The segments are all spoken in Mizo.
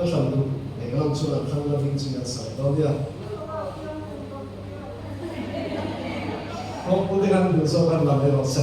Hla hran duh eng lam chuan an thlang la ding chu an sa leh dawn nia. Kawngpui te khan duh zawk an lam erawh se.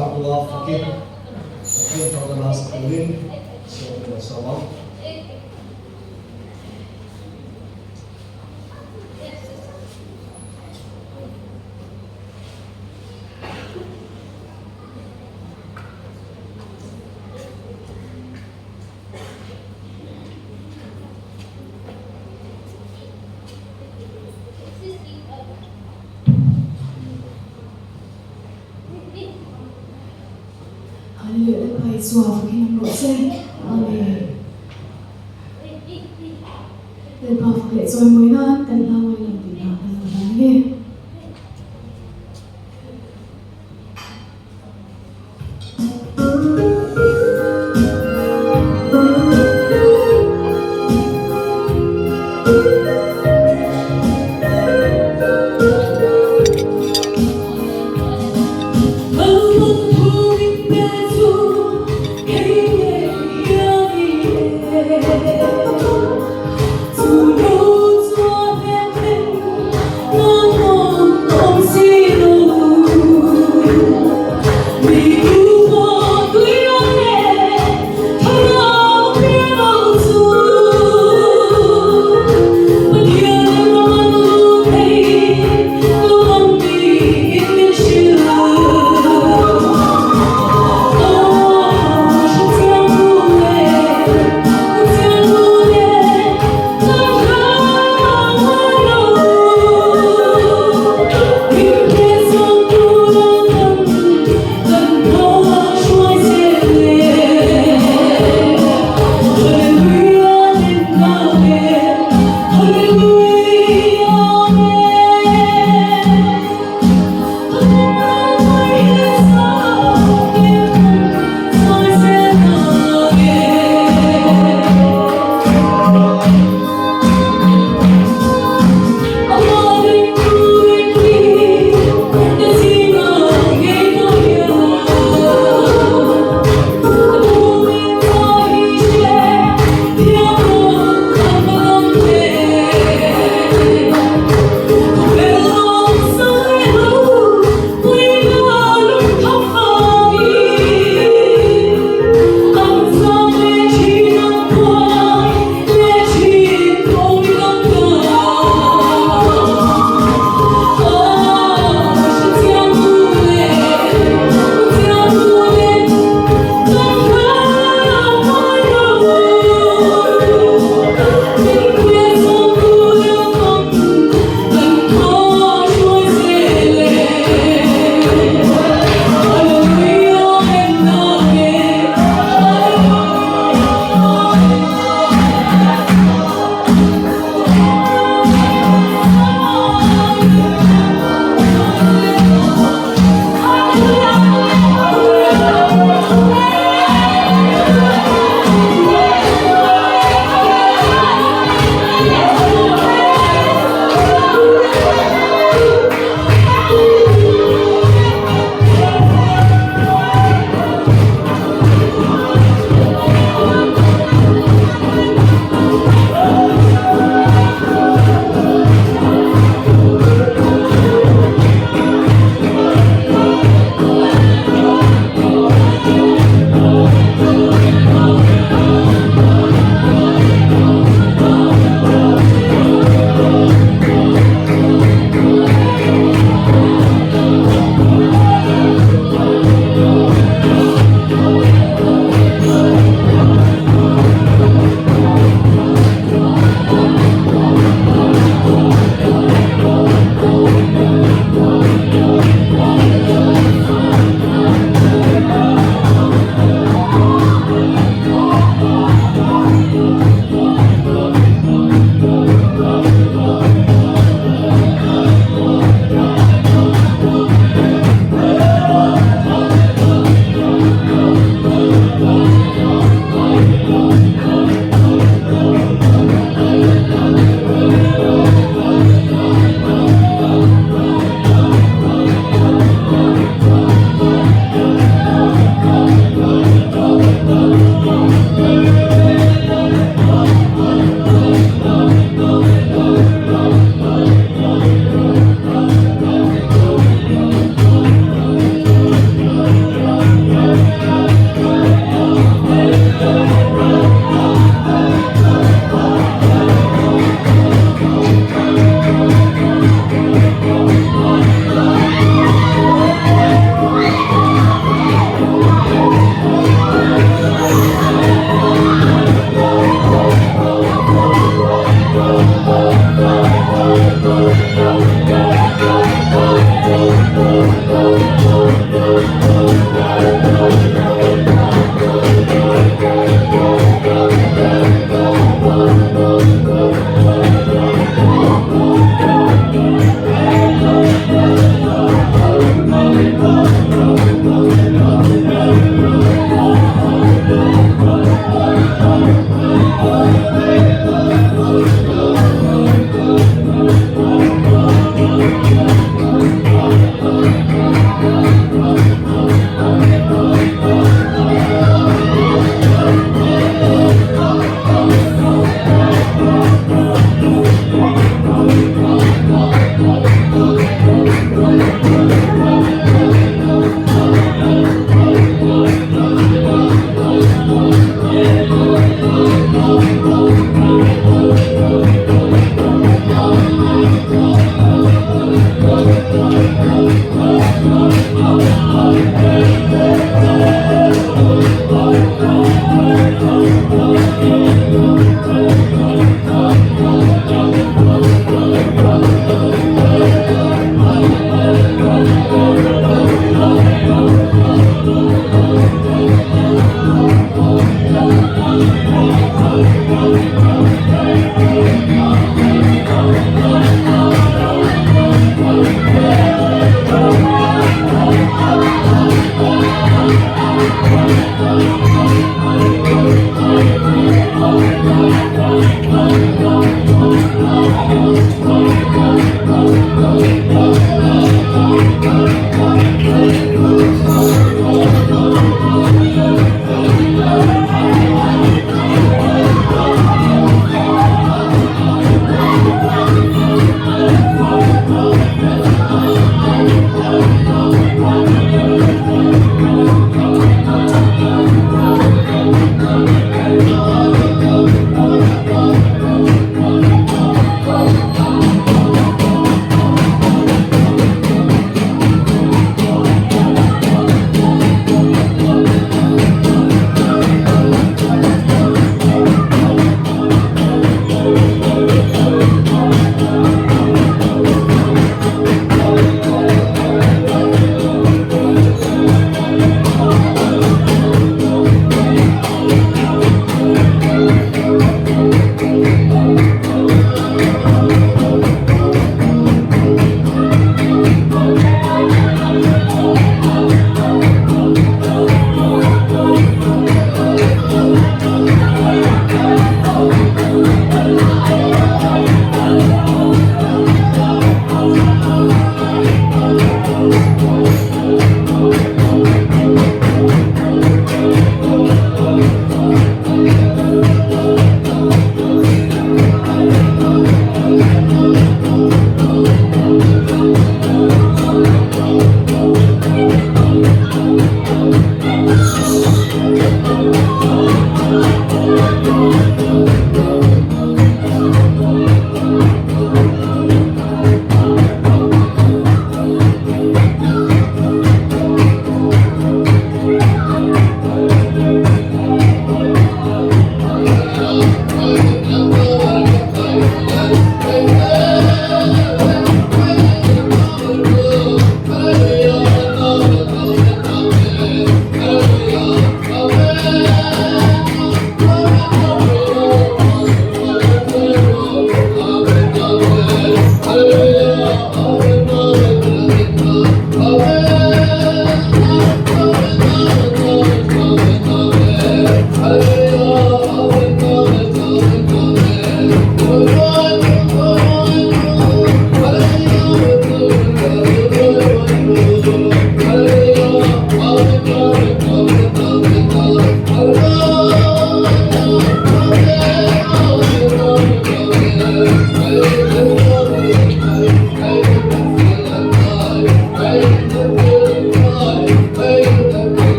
Arbula fakin Pathian fakna hla sak turin sawm kan sawm ang. Hallelujah Lalpa Isua fakin awm rawh se. Amen. Lalpa fak leh chawimawi nan kan hla ngawi lang tih hna kan lo hlan nge.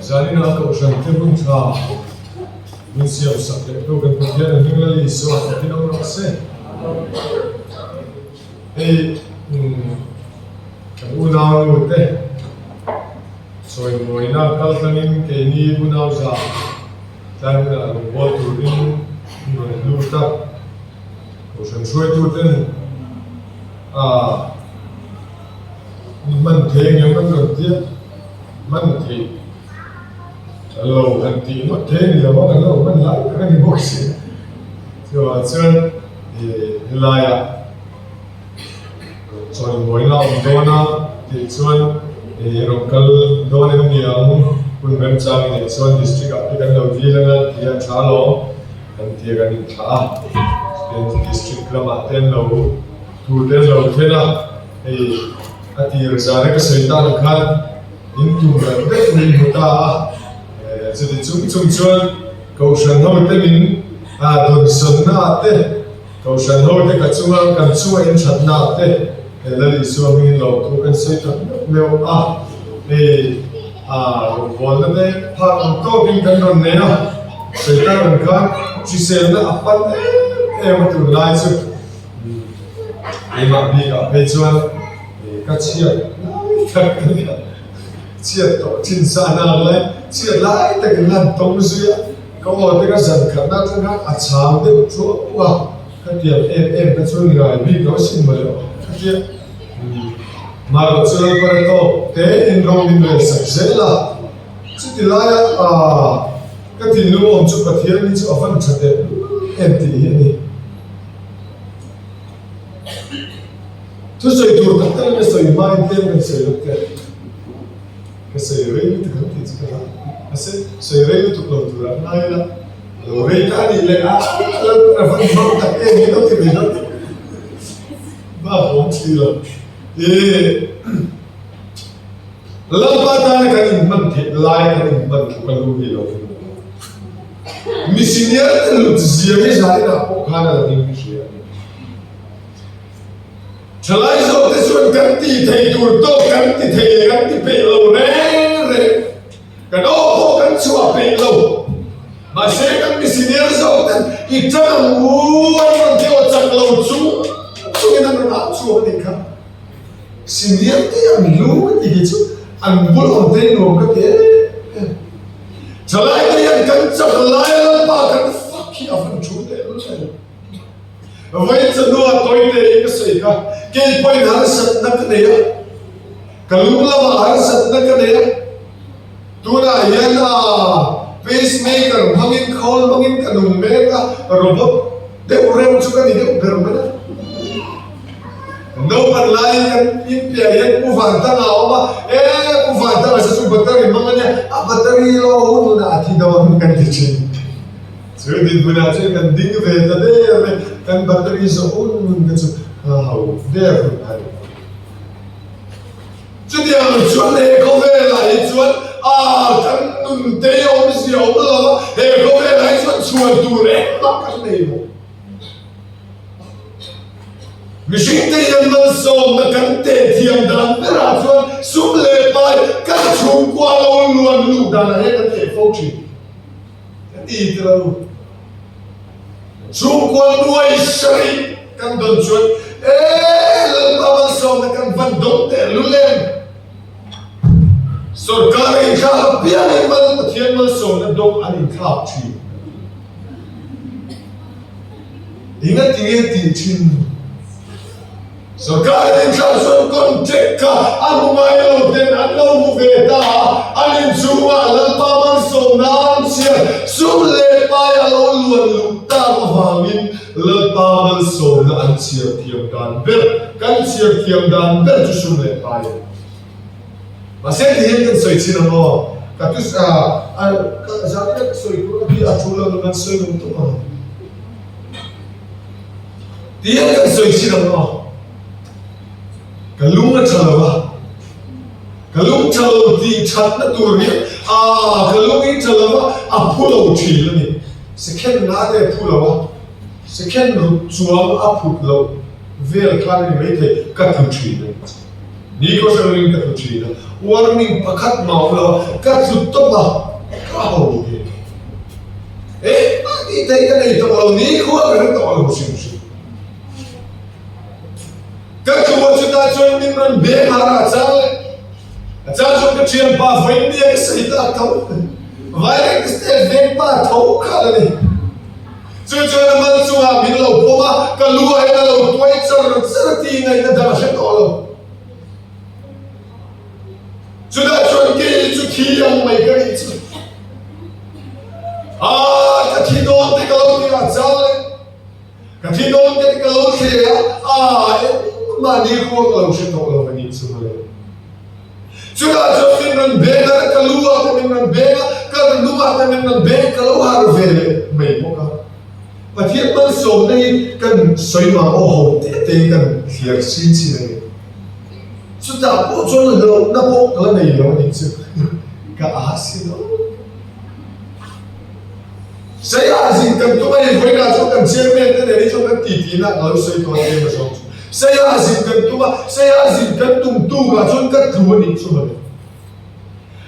Zanina Kohhran te hun tha min siam sak leh tu kan Pathian a hming Lal Isua fakin awm rawh se. Hei kan unau nu te chawimawina kal tlangin keini unau za tlai hunah lo bawl turin min rawn lut a. Kohhran hruaituten a man thei engem an rawn tia man theih lo han tih ngawt thei a ni lo a, kan lo man lai tak a ni bawk si. Chuvang chuan ih helaiah chawimawina a awm dawn a tih chuan ih rawn kal dawn em ni ang hun remchang i neih chuan district ah te kan lo dil anga ti a tha alawm. Kan tir an inthlah a, tin district lamah te an lo thu te an lo thlen a, hei a tir zana ka sawi tak ang khan in tum rat vek min hmu ta a, chuti chung chung chuan Kohhran ho te min dawnsawnna ah te, Kohhran ho te ka chunga kan chunga in thatna ah te Lal Isua hmingin lawmthu kan sawi tak meuh meuh a, hei rawngbawlna te phak ang tawkin kan rawn nei a. Satan ang khan hriselna a pan em em a tunlai chu keimah bikah phei chuan ka chhiat lai tak ka nia, chhiat tawh thin sa nak lai, chhiat lai takin lan tawng zui a. Ka aw te ka zan khatna atang khan a chang deuh thuau a, ka tiam em em ka chu ngai bik lo sin mawle aw ka tia. Mahlo chu Lalpa re tawk te in rawng min rel sak zel a, chuti laia ka thinlung awm chu Pathian hi chu a van tha teh em tih hi a ni. Thusawi tur tak tak in a sawi hmain tlem kan sawi lawk teh. Ka sawi rei lutuk ang tih chu ka hlau. Mahse, sawi rei lutuk lo turah ngai ila, a lo rei ta a nih leh a, Lalpan a van hmang tak em hi lo ti mai lo tih bak a awm thli lo. Ih, Lalpa tana kan inhman theih lai kan inhman tluk a lu hi lo ni lo. Mi senior te lut zia hi zaninah pawh khan a lang in ka hria a ni. Thalai zawkte chuan kan tih thei tur tawk kan ti thei leh kan ti peih lo reng reng. Kan aw pawh kan chhuah peih lo. Mahse kan mi senior zawk ten i tan ang u an rawn ti aw chak lo chung chungin an rawn au chhuak a nih kha. Senior te an lu ka ti hi chu an bul awm te nuam ka ti em em. Thalai te hian kan chak lai Lalpa kan fak hi a van thu tehlul em. Vawi chahnuah tawite in ka sawi kha, kei pawhin harsatna ka nei a, ka lung lamah harsatna ka nei a, tunah hian pacemaker hmangin khawl hmangin ka nung mek a, robot deuh reuh chu ka ni deuh ber mai a. Naupan laiin kan inpiah hian Pu Vantanga a awm a, e Pu Vantanga sa chu battery hmang a nia, a battery lo hun hunah a thi dawn kan ti thin. Chu dinhmunah chuan kan ding ve ta der mai, kan battery zawh hun hun kha chu a ho der hun a ni. Chutiang chuan he khawvelah hi chuan a kan nun te hi awmzia awm lo a, he khawvelah hi chuan chhuan tur engmah kan nei lo. Mihring te hian malsawmna kan teh thiam dan berah chuan sum leh pai kan chhungkua lo luan luh danah hian kan teh fo thin. Ka ti ti lo. Chhungkua nuai sarih kan dawn chuan e Lalpa malsawmna kan van dawng teh lul em? Sorkar a inthlak apiangin mal Pathian malsawmna dawng an inthlak thin. Engatinge tih thin? Sorkar in thlak chuan contract kha a hmu ngai lo ten an lo hmu ve ta a, an inchhungah Lalpa malsawmna an chhiar sum leh pai a lo luan luh tak avangin Lalpa malsawmna an chhiar thiam dan ber, kan chhiar thiam dan ber chu sum leh pai a ni. Mahse ti hian kan sawi chin ang aw, ka tu ka zan ina ka sawi tur a hi a thu lo ang an sawi ngam tawp ang. Tiang kan sawi chin ang aw. Ka lung a tha lo a, ka lung tha lo tih thatna tur hi aa ka lung hi tha lo a, a phu lo thin a ni. Second nga te a phu lo a, second ruk chuang a phut loh vel khan a ni maithei, ka tlu thin a ni. Ni ko hre lovin ka tlu thin a, warning pakhat mah awm lo a, ka tlu tawp a, ka ho hi. Engmah tih theih ka nei tawh lo, nikhua ka hre tawh lo hrim hrim. Ka tlu a chutah chuan min rawn beng har a chang leh a chang chuan ka thianpa vawiin nia ka sawi tak tho Vaireng State veng pa tho kha la ni. Chu chuan a mal chungah min lo pawm a, ka lu ah hian a lo tuai char char tih ngaihna dang a hre tawh lo. Chutah chuan kei chu thi ang mai ka nih chu. Aa, ka thi dawn te ka lo ti a chal e. Ka thi dawn te ka lo thle a, aa, engmah ni khua ka lo hre tawh lo a nih chu mawle. Chutah chuan min rawn beng a, ka lu ah te min rawn beng a, ka lung ah te min rawn beng, ka lo harh ve leh mai bawk a. Pathian malsawmna hi kan sawi mah aw ho te te kan thliar chin chin a ni. Chutah pawh chuan hlauhna pawh ka la nei lo a nih chu ka a si lo. Saiah zin kan tum a ni, vawiinah chuan kan chairman te nen hi chuan kan titi na ka lo sawi tawh a tlem azawng chu. Saiah zin kan tum a, Saiah zin kan tum tukah chuan ka tlu a nih chu mawle.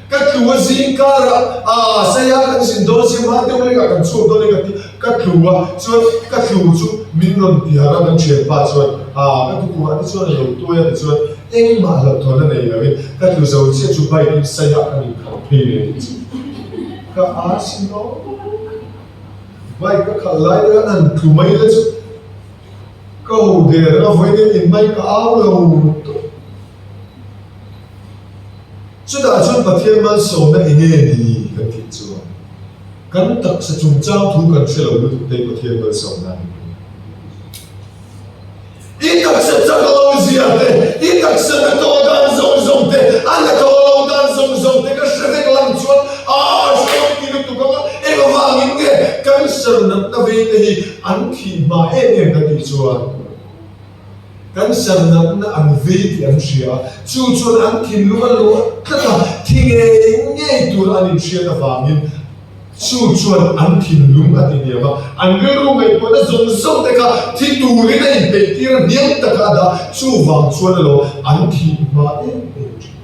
Ka tlu a zing karah aa Saiah kan zin dawn si hma deuh lekah kan chhuak dawn e ka ti ka tlu a chuan ka tlu chu min rawn ti harh a kan thianpa chuan aa ka tukumah te chuan a lo tuai a tichuan engmah hlauhthawn a nei loin ka tlu zo chiah chu bike in Saiah kan inkhalh phei ve tih chu ka aa si lo. Bike ka khalh lai te khan han tlu mai la chu ka ho der a vawiin in in mai ka au lo tawp. Chutah chuan Pathian malsawmna eng nge ni kan tih chuan kan taksa chungchang thu kan hre lo lutuk te Pathian malsawmna a ni mai. I taksa chak lo zia te, i taksa na tawh dan zawng zawng te, a na tawh lo dan zawng zawng te ka hre vek lang chuan aa hreawm ti lutuk ang a, engvangin nge cancer natna vei te hi an thih hma em em ka tih chuan cancer natna an vei tih an hria a, chu chuan an thinlung a luah tlat a, thi ngei ngei tur an inhriat avangin Chu chuan an thinlung a ti hniam a, an rilru ngaihtuahna zawng zawng te kha thi turin a inpeih tir a, hniam taka a dah. Chuvang chuan elo an thih hma em em thin.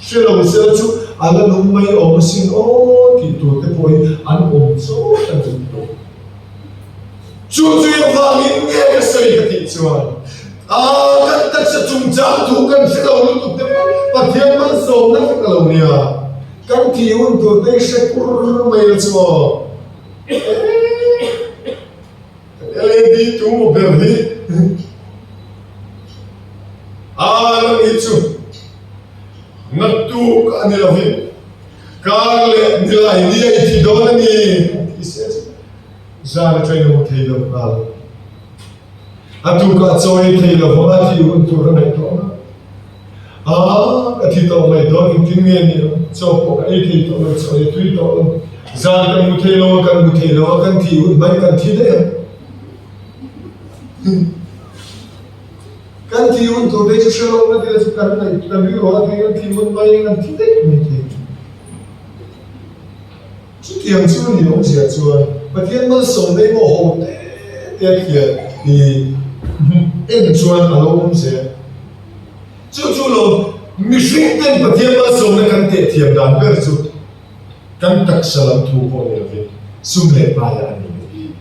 Hre lo sela chu a la nung mai awm asin aw tih tur te pawhin an awm chawt a ni tawh. Chu chu engvangin nge ka sawi ka tih chuan, Aa kan taksa chungchang thu kan hre lo lutuk te pawh Pathian malsawmna vek a lo nia. Kan thih hun tur te i hre kur mai la chu aw. Kan LAD tu maw ber hi. Aa nang hi chu naktuk a ni lovin kar leh nilai ni a i thi dawn a ni a ti se chu zan atangin a mu thei lo nghal. A tukah chaw ei thei lo vang a thih hun tur a ngaihtuah nghal. Aa, ka thi tawh mai dawn, engtin nge ni ang? Chaw pawh ka ei thei tawh lo, chaw ei tui tawh lo. Zan kan mu thei lo a, kan mu thei lo a, kan thih hun hmai kan thi daih ang. Kan thih hun tur te chu hre lo na tila chu kan ngaih, kan rilru a thei kan thih hun hmai kan thi daih mai thei. Chutiang chu a ni awmzia chuan Pathian malsawmna emaw ho te te a thian i en chuan a lo awm zel. Chu chu lo mihring ten Pathian malsawmna kan teh thiam dan ber chu kan taksa lam thu pawh ni lovin sum leh paia a ni mai.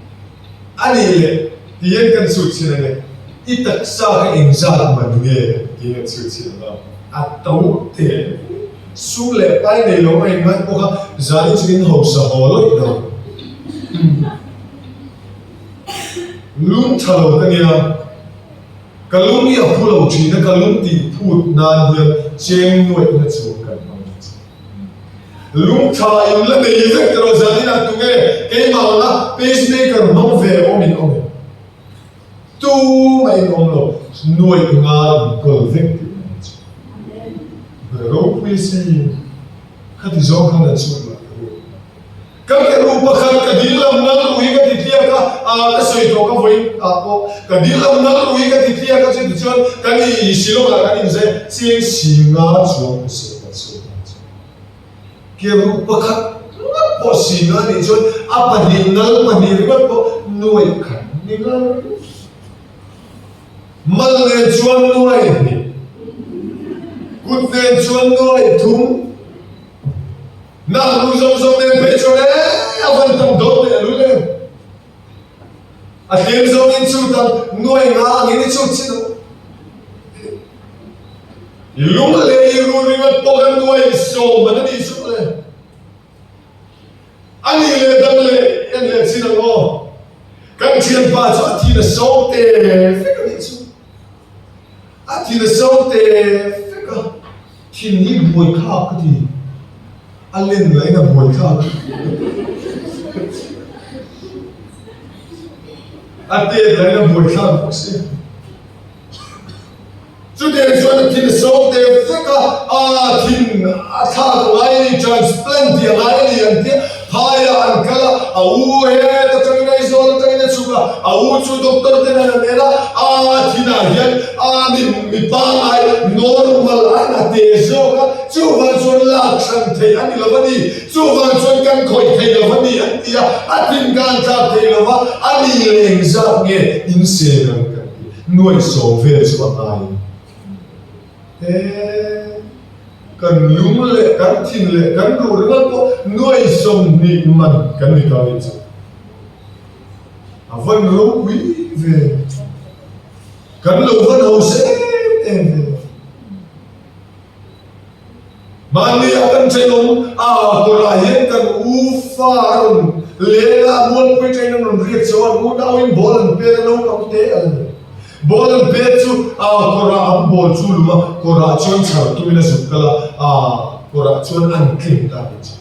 A nih leh tihian kan chhut chhin ang e, i taksa kha engzat man nge tiin kan chhut chhin ang a, a to teh sum leh pai nei lo a inngaih bawk a, zan hi chu in hausa haw lawih lo. Lung tha lo ka nia, ka lung hi a phu lo thin a, ka lung tih phut nan hian cheng nuaihna chuang kan hmang thin. Lungtha in la nei vek tawh zan inah tunge keimah anga pacemaker hmang ve awm in awm em? Tumah in awm lo, nuaih nga in kawl vek tih mai chu. Ropui si khati zawng khan an chhut lah ka ru. Ka ke ru pakhat ka dil lam nal ru hi ka ti tliak a, aa ka sawi tawh ka vawiin ah pawh ka dil lam nal ru hi ka ti tliak a chutichuan kan i Shillong ah kan inzai chiang si nga chuang ka sawi kan sawi dan chu. Ke ru pakhat ngawt pawh si nga nih chuan a pahnih nal pahnih ringawt pawh nuai khat ni ngal. Mal nen chuan nuai hnih, kut nen chuan nuai thum. Nang nu zawng zawng nen phei chuan ee a van tam dawn teh lul em. A tlem zawng in chu tam nuai nga ang in i chut chin ang. I lung leh i rul ringawt pawh kan nuai sawm man a nih chu le. A nih leh dam leh en leh chin ang aw. Kan thianpa chu a thin a sawm te vek a nih chu. A thin a sawm te vek a. Thin hi buai thlak ka ti. A len lahin a buai thlak. A tet lahin a buai thlak bawk si. Chutiang chuan a thin a sawm te vek a, aa thin a thlak a ngai a ni, transplant tih a ngai a ni an tia. Phaiah an kal a, a u het atangin Aizawl atangin a chhuk a, a u chu doctor ten an han en a, a thinah hian a mi mi pangngai normal aiin a te zawk a, chuvang chuan lak hran theih a ni lo a ni, chuvang chuan kan khawih thei lo a ni an ti a, a thin khan thlak thei lo va, a ni leh engzat nge insen ang kan ti, nuaihsawm vel chu a ngai. He kan lung leh kan thin leh kan ruh ringawt pawh nuai 20 man kan ni ta nih chu. A van ropui ve. Kan lo van hausa em em ve. Mahni a kan ṭhenawm a kawrah hian kan u fa a rawn leng a, mualpui ṭain an rawn riak chho a, an unauin ball an pet a, naupang te an ni. Ball an pet chu a kawrah an ball chu lum a, kawrah chuan chhar tumin a zuk kal a, a kawrah chuan an tling ta nih chu.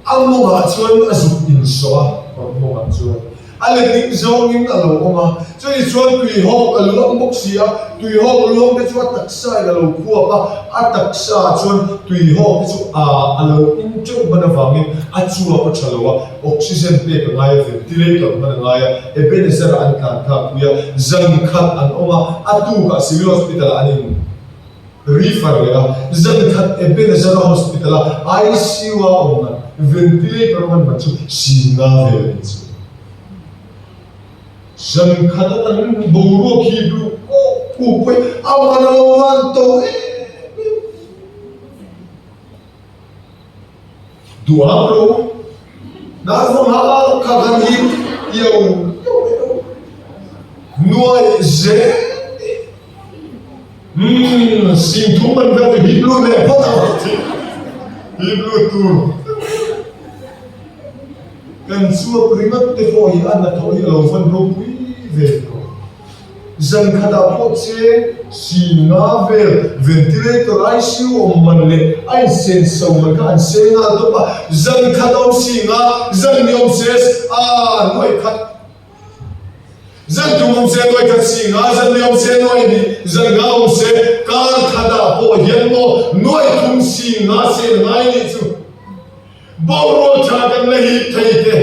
A mawngah chuan a zuk insawh a, kawr mawngah chuan a letling zawngin a lo awm a. Chumi chuan tuihawk a luang bawk si a, tuihawk luang te chu a taksain a lo khuap a, a taksaah chuan tuihawk te chu a a lo in teuh hman avangin a chuap a tha lo a, oxygen pek a ngai a, ventilator hman a ngai a, Ebenezer-ah an tlan thlak pui a, zan khat an awm a, a tukah Civil Hospital-ah an in. Refer leh a, zan khat Ebenezer Hospital a ICU a awm man, ventilator hman man chu Singa vel a ni chu. Zan khat a kan boruak hi luh kuk kuk pawh hi a man a lo van to em em. Duham lo na vawng ha kha kan hi iau iau mai lo nuai zel ni umm singthum man vel chu hip lut leh phawt ang hip lut tur kan chuak ringawt te pawh hi a hnathawh hi a lo van ropui ve tawh. Zan khatah pawh cheng si nga vel ventilator ICU awm man leh a insenso man kha an seng nghal tawp a, zan khat awm si nga, zan ni awm se a nuai khat, zan tum awm se nuai khat si nga, zan ni awm se nuai hnih, zan nga awm se kar khatah pawh hian maw nuai thum si nga sen ngai nih chu. Boruak tha kan la hip thei te,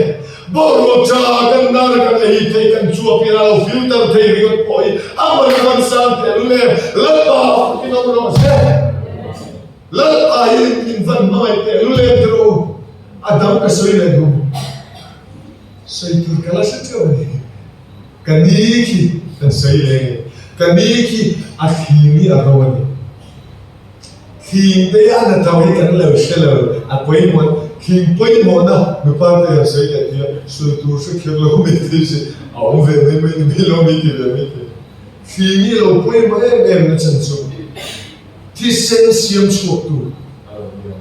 boruak tha kan nar kan la hip thei kan chuak in a lo filter thei ringawt pawh hi a man a man sang teh lul em. Lalpa fakin awm rawh se. Lalpa hi in van hmangaih teh lul em tiraw u. A dang ka sawi leh duh. Sawi tur ka la hre teuh a ni. Ka ni khi kan sawi leh nge. Ka ni khi a thling hi a ro a ni. Thing te a na tho hi kan lo hre lo, a pawimawh, thing pawimawhna nupa te han sawi leh tia sawi tur hre kher lo mai thei si, a awm ve mai mai ni mai lo mi ti ve mai thei. Thing hi lo pawimawh em em na chan chu thisen siam chhuak tu a lo nia.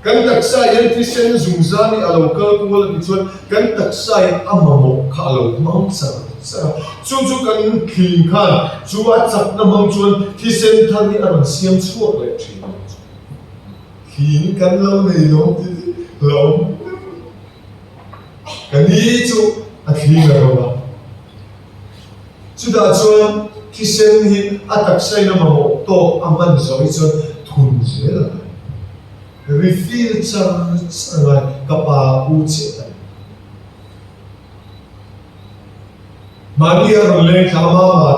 Kan taksa hian thisen zungzan hi a lo kal kual a tih chuan kan taksa in a mamawh kha a lo hmang char char a, chu chu kan thling khan chu a chakna hmang chuan thisen thar hi a rawn siam chhuak leh thin ang chu. Thling kan lo nei lo tih hi hlauhawm deuh a ni. Ka ni chu a thling a ro a, chutah chuan thisen hi a taksa in a mamawh tawk a hman zawh hi chuan thun zel a ngai. Refill char char ngai ka pa u chiah a ni. Mahni a rawn leng thla mama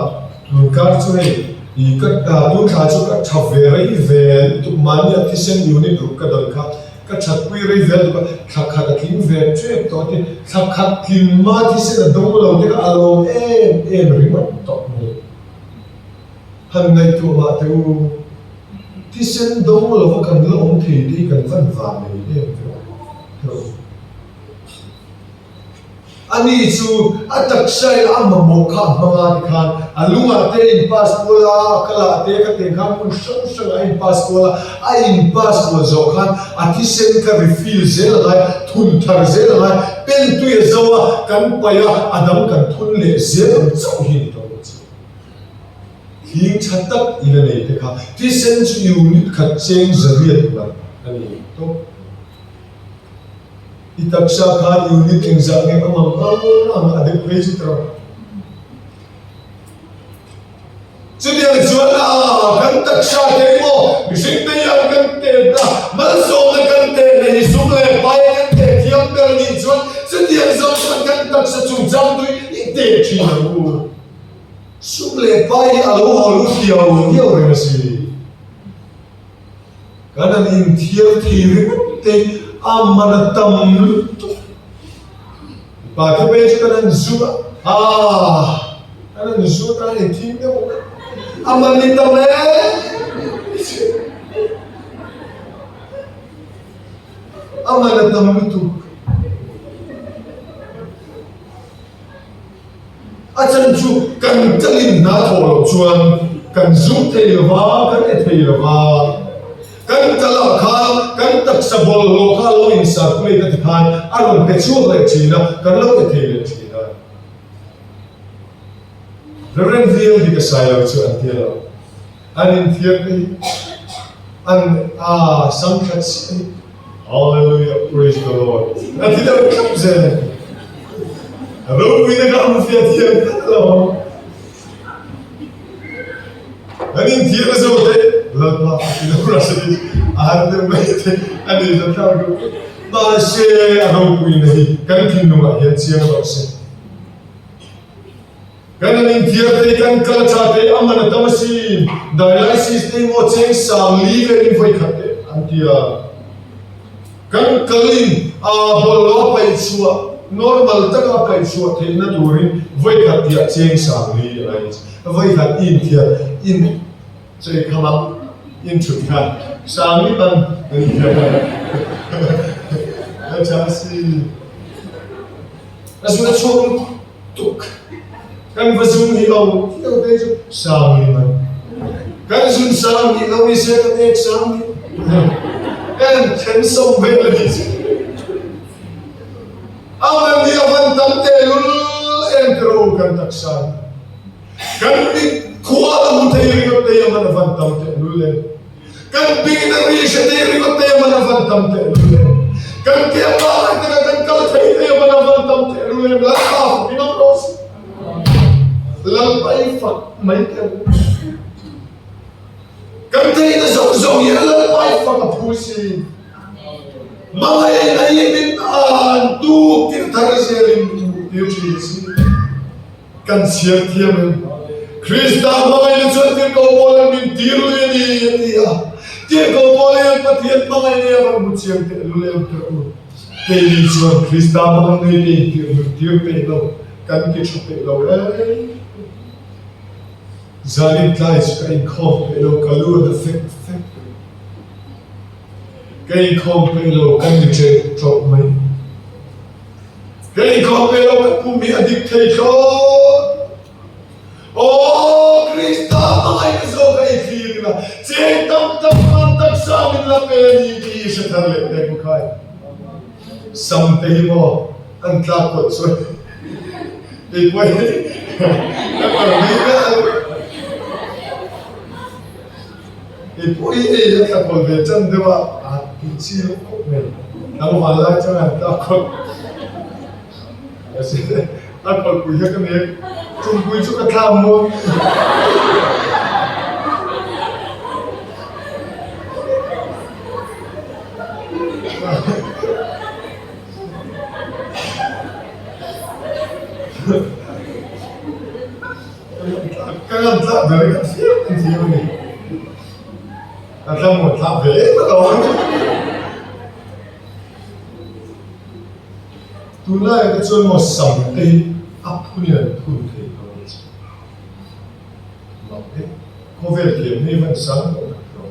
tun kar chu hei i ka tun thla chu ka tha ve rei ve lutuk mahni a thisen unit ruk ka dawn kha ka that pui rei ve lutuk a thla khat a tling ve tep tawh te thla khat tling ma thisen a dawng lo te kha a lawm em em ringawt tawh mai. Han ngaihtuah mah teh u, thisen dawng lova kan la awm thei te hi kan van van nei em ve teh u. Ani chu a taksa in a mamawh kha a hmang a tikhan a lungah te a in pass kual a, a kalah te ka teng khan hmun hrang hrangah a in pass kual a, a in pass kual zawh khan a thisen kha refill zel a ngai, thun thar zel a ngai, pen tui a zo a, kan paih a, a dang kan thun leh zel ang chauh hi a ni tawh bawk chu. Hling tha tak in a nei te kha thisen chu unit khat cheng zariat man a ni tawp. I taksa khan unit engzah nge awm ang ang ang a deuh phei chu tawp. Chutiang chuan a kan taksa te emaw mihring te hian kan tehna malsawmna kan tehna hi sum leh pai kan teh thiam ber a nih chuan chutiang zawng chuan kan taksa chungchang tui i teh thin ang u. Sum leh pai hi a lo haw lut diau diau reng a si. Kan han inthiar thei ringawt te a man a tam lutuk. Mipa te phei chu kan han zut a, aa kan han zut a, kan inthing deuh vek. A man hi tam em a man a tam lutuk. A chan chu kan kalin hna thawh loh chuan kan zuk thei lo va, kan e thei lo va. Kan kal ah khan kan taksa bawlhhlawh kha a lo in circulate a ti khan a rawn pe chhuak leh thin a, kan lo pe thei leh thin a. Reverend VL hi ka sai lo chu an tia lo. An inthiar te hi an a sam that chiah hi Hallelujah praise the Lord a ti deuh thlap zel a ni. Ropuina ka hmu fiah thiam tlat lo. An inthiar a zo te Lalpa a ti lo rasa hi a har deuh mai te a ni zan thlak duh. Mahse a ropuina hi kan thinlungah hian chiang rawh se. Kan an inthiar te, kan kal tha te, a man a tam asin. Dialysis te emaw cheng sang li velin vawi khat te an ti a. Kan kalin a bawlhhlawh a paih chhuah, normal taka a paih chhuah theihna turin vawi khat tihah cheng sang li a la in. Vawi khat i inthiar in chei khama in thut kha sang li man an inthiar a tha si. A zun a chhuak lutuk. Tuk. Kan va zung hi lo viau te chu sang ni mai. Kan zun sang ni lo ni se kan ek sang ni. Kan then som vel a ni chu. A man hi a van tam te lul em te ro kan taksa hi. Kan mit khua la hmu thei ringawt te a man a van tam teh lul em. Kan bingin a ri hre thei ringawt te a man a van tam teh lul em. Kan ke a pangai taka kan kal thei te a man a van tam teh lul em. Lalpa fakin awm rawh se. Lalpa i fak mai teh ang u. Kan theihna zawng zawng hian Lalpa i fak a phu si. Hmangaihna hi min an tuk tir thar zelin min hmuh tir thin si. Kan chhiar thiam em? Krista hmangaihna chuan tirhkoh Paula'n min tir lui a ni, a ti a. Tirhkoh Paula hian Pathian hmangaihna hi a rawn hmu chiang teh lul em teh u. Keini chuan Krista hmangaihna hi kei tir nun tir peih lo, kan ti tha peih lo em? Zanin tlai chu ka inkhawm peih lo, ka lu a na fek fek peih. Ka inkhawm peih lo, ka ni ṭeh ṭawh mai. Kei khawvel ka pum hi a dik thei thlawt. Aw Krista hmangaihna zawk a i thlir ila, cheng tam tak man taksa min la pe a ni tih i hre thar leh teh ku khai. Sam te hi maw an tlak kawt chuan kei pawh hi ka kal bik a. Kei pawh hi ei a tla kawl ve tan deuh a, a tih chi loh khawp mai. Tlangval lai chuan an tlak khawp. Mahse, a kawlpui hi ka nek. Tumpui chu ka thlam maw? Ka ngam tlak ber hi ka thiam kan thiam a ni. Ka thlamuan thlak ve em a lo. Tunlaiah te chuan maw sam te hi a phunin an phun thei tawh a ni chu. Mak e, khawvel thiam hi van sang tawh tak tawh.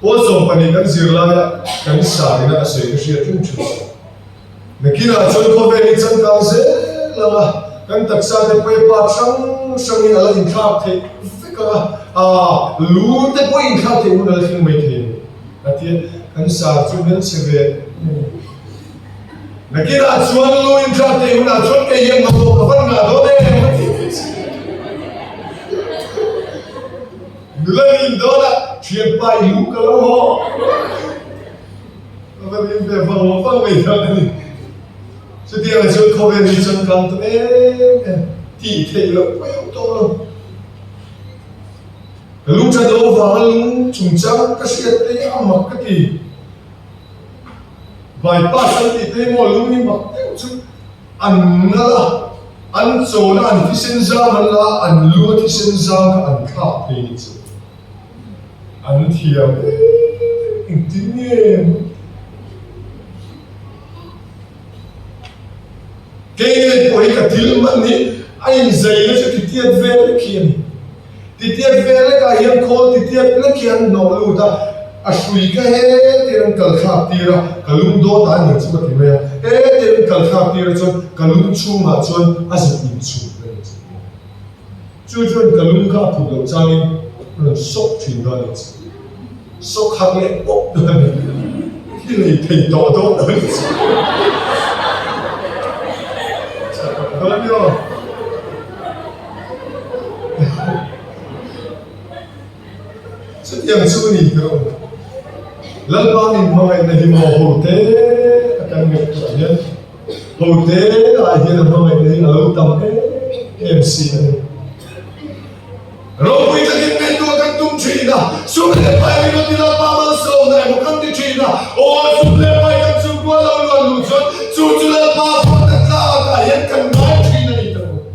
Pawl 12 kan zir laia kan sarina a sawi ka hriat reng thin. Nakinah chuan khawvel hi changkang zel ang a, kan taksa te pawh hi part hrang hrangin a la inthlak theih vek ang a, aa lu te pawh inthlak theih hun a la thleng mai thei a ni. A ti a, kan sar chu hmelchhe ve em a ni. Nakinah chuan lu inthlak theih hunah chuan kei hian mamawh ka van ngah dawn em a ti a ti. Nula rin dawnah thianpa i lu ka lo haw. A va rim ve vang vang mai tak a ni. Chutiangah chuan khawvel hi changkang ta em em tih theih loh pawh i awm tawh lo. Ka lung that loh avanga lung chungchang ka hriat te hi a mak ka ti. Bypass an tih te hi maw lung hi mak deuh chu an nal a, an chawn a, an thisen zam an la a, an lung a thisen zam kha an thlak thei ni chu. An thiam em engtin nge maw Kei ngei pawh hi ka thil hman hi a inzaina chu titiat vel lek hi a ni. Titiat vel lekah hian khawl titiat lek hi an hnawh lut a, a hrui kha hetin an kal thlak tir a, ka lung dawt ah a ni chu ka ti mai a, hetin an kal thlak tir a chuan ka lung chhungah chuan a zuk inchhun a ni chu. Chu chuan ka lung kha a phut loh changin a rawn sawk thin dawn a ni. Sawkhat leh pawp dawn a ni. I lei thei tawh dawn lo ni chu. Tha tawh dawn ni aw. Chutiang chu ni ka awm. Lalpa min hmangaihna hi maw ho te a kan ngaihtuah hian ho te ah hian a hmangaihna hi a lo tam em em si a ni. Ropui takin ngaihtuah kan tum thin a, sum leh pai ringawt ila pa malsawmna emaw kan ti thin a, aw sum leh pai kan chhungkua lo luan luh chuan chu chu Lalpa fakna tlakah hian kan ngai thin a ni ta maw?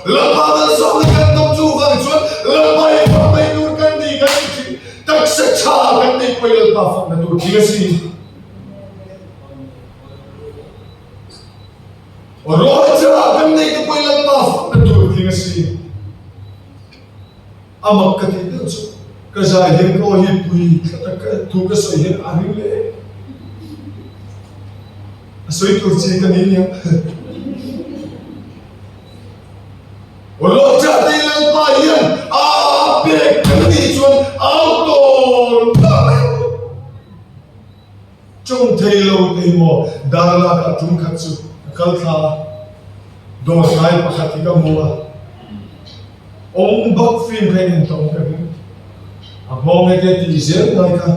Lalpa malsawmna kan tum chu vang chuan Lalpa hi fak mai tur kan ni kan ti thin, taksa tha kan neih pawhin Lalpa fakna tur thing a si. Rawl cha kan neih te pawhin Lalpa fakna tur thing a si. A mak ka tih deuh chu ka zai hian ka aw hi pui tlat a, ka thu ka sawi hian a ring leh em. A sawi tur chi ka ni nia. Rawl cha te Lalpa hian a pek kan nih chuan au tawn ta mai ang. Ṭawng thei lo te hi maw dar lakah ṭum khat chu ka kal thla a, dawrkai pakhat hi ka hmu a, awm bak film kha in intawng ka ring. A nghawng hete tih zel ngai kha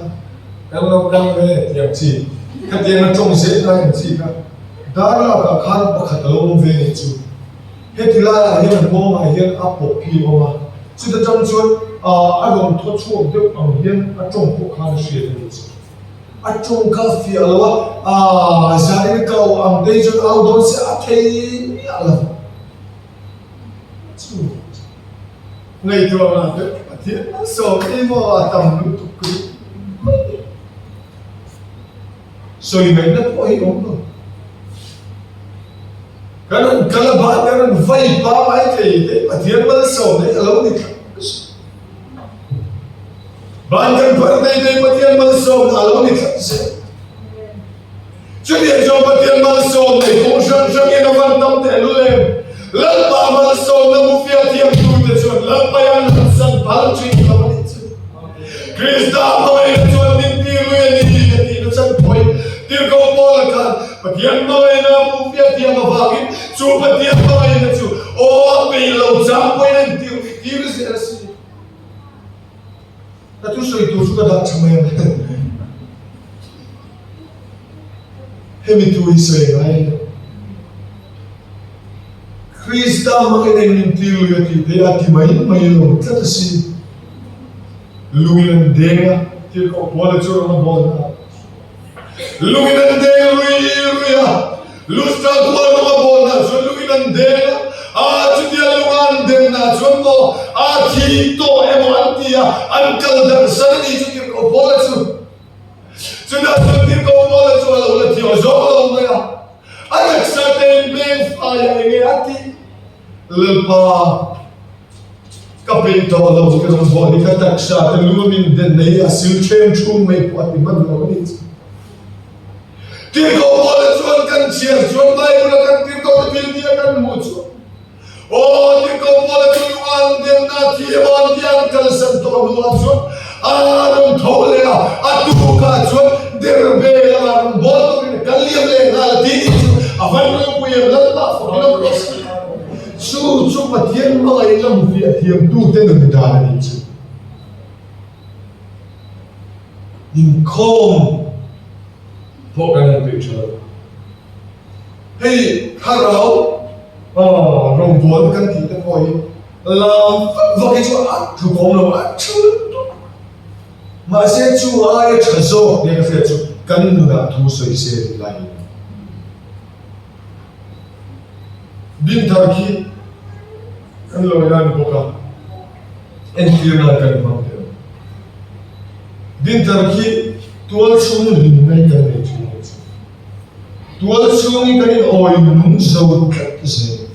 kan lo kal ve tiang chi, khatiang a ṭawng zel ngai ang chi kha dar lakah khan pakhat a lo awm ve nih chu. Heti laiah hian a nghawngah hian a pawp hi a awm a, chuta ṭang chuan a rawn thaw chhuak deuh ang hian a ṭawng pawh khan a hriat a nih chu. A ṭawng kha a fiah lo a, aaa zanin ka awh ang te chuan au dawn se a thei miah lo. Chu ngaihtuah ngah deuh Pathian malsawm ei maw a tam lutuk ri mai ni. Sawi ngaihna pawh hi awm lo. Kan rawn kal a ban kan rawn vai pangai thei te Pathian malsawm ei a lo ni thlap. Van kan phar thei thei Pathian malsawmna a lo ni tlat zel. Chutiang chuan Pathian malsawm nei kawng hrang hrangin a van tam teh lul em? Lalpa malsawmna mufia thiamtute chuan Lalpa hian han san phal thin lo a nih chu. Krista hmangaihna chuan min tir lui a ni a tihna chan pawhin Tirhkoh Paula khan Pathian hmangaihna mufia thiam avangin chu Pathian hmangaihna chu aw a peih lo chang pawhin a intir tir zel a si. Ka thusawi tur chu ka dah tha mai ang. Hemi thu hi sawi ngai lo. Krista hmangin eng min ti lui a tih theih a ti mai mai lo tlat a si. Lungin an deng a, tirhkoh Paula chu rawng a bawl na a. Lungin an deng lui lui a, Lustra khua rawng a bawl na chuan lungin an deng a, a chutia lunga an den na chuan maw a thi tawh emaw an ti a, an kal darh san a ni chu tirhkoh Paula chu. Chutah chuan tirhkoh Paula chu a lo la thiam zawk lo mai a, a taksa te in beng fai a enge a tih? Lalpa. Ka peih tawh lo ka rawn bawh ni ka taksa te lu min den nei a sil ṭhem ṭhum mai pawh a ti hman lo a ni chu. Tirhkoh Paula chuan kan chhiar chuan Bible a kan tirhkoh te thil tia kan hmuh chuan Aw tirhkoh Paula chu lunga an denna thi emaw an tia an kalsan tawh hnuah chuan a rawn tho leh a, a tukah chuan Derbe lamah rawn bawl turin a kal liam leh nghal a ti ni chu a van ropui em Lalpa fakin a rawh se. Chu chu Pathian hmangaihna hmu fiah thiamtute nun dan a nih chu. Inkhawm pawh kan han peih tha lo. Hei thlarau rawngbawlna kan tih te pawh hi lam vak vak hi chu a tluk awm lo, a tha lutuk. Mahse chu aia tha zawk nia ka hriat chu kan nunah thu sawi se tih lai hi. Dinthar khi kan lo ina ni bawk a, entir nan kan hmang teh ang. Dinthar khi tual chhung hlimna hi kan nei thin ang chu. Tual chhung hi kan in awi nung zo tlat zel.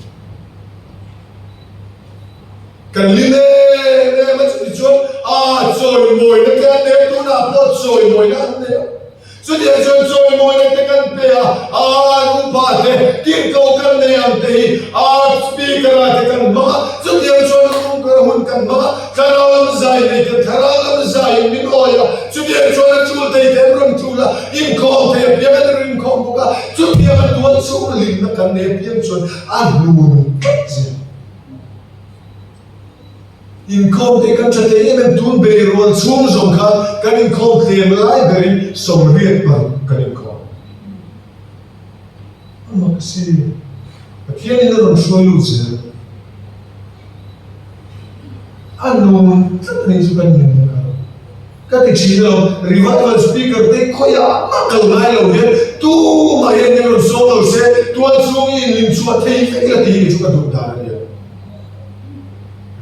Kan hlim em em a chutichuan a chawimawina te an nei a, tunah pawh chawimawina an nei a. Chutiang chuan chawimawina te kan pe a, a upa te, tirhkoh kan nei ang te hi a speaker ah te kan hmang a, chutiang chuan hun. hun kan hmang a, thlarau lam zai nei ten thlarau lam zaiin min awi a, chutiang chuan a chul thei te an rawn chul a, inkhawm thei apiang an rawn inkhawm bawk a, chutiang a tual chhung hlimna kan nei apiang chuan a hnun tlat zel. Inkhawm te kan tha thei em em, tun beirual chhung zawng khan kan inkhawm tlem lai berin 86 kan inkhawm. A mak si, Pathianin a rawn hruai lut zel. A nun tlat a nih chu kan hlim na kha. Ka ti thin lo, revival speaker te khawiah mah kal ngai lo hian tumah hian min rawn sawm lo se, tual chhung i inhlim chhuah thei vek ila tih hi chu ka duh dan a nia.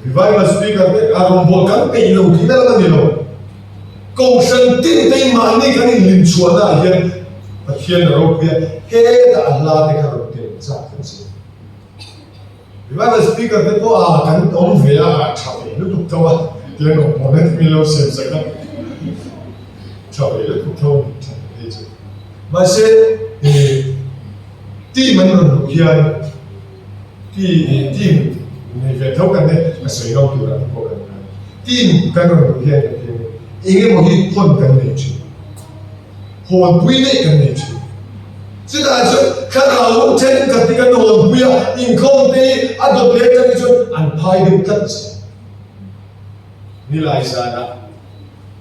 Revival speaker te a rawngbâwl kan peih lo tihna lam a ni lo. Kohhran tin te mahni kan inhlim chhuahna ah hian Pathian a ropui a, hetah a hla te kha rawn tel chak kan si. Revival speaker te pawh a kan awm ve a, a tha ve lutuk tho a, tiang opponent min lo siam sak a, tha ve lutuk tho a ni tha hei chu. Mahse team an rawn luh hian Team nei ve tho kan nei, ka sawi ngam tur ah te pawh kan ngai. Team kan rawn luh hian kan ti ang eng emaw hi hawn kan nei thin, hawnpui daih kan nei thin. Chutah chuan thlarau thenkhat hi kan hawnpui a, inkhawm te hi a dawt leh atang hi chuan an phai deuh tlat zel. Nilai zanah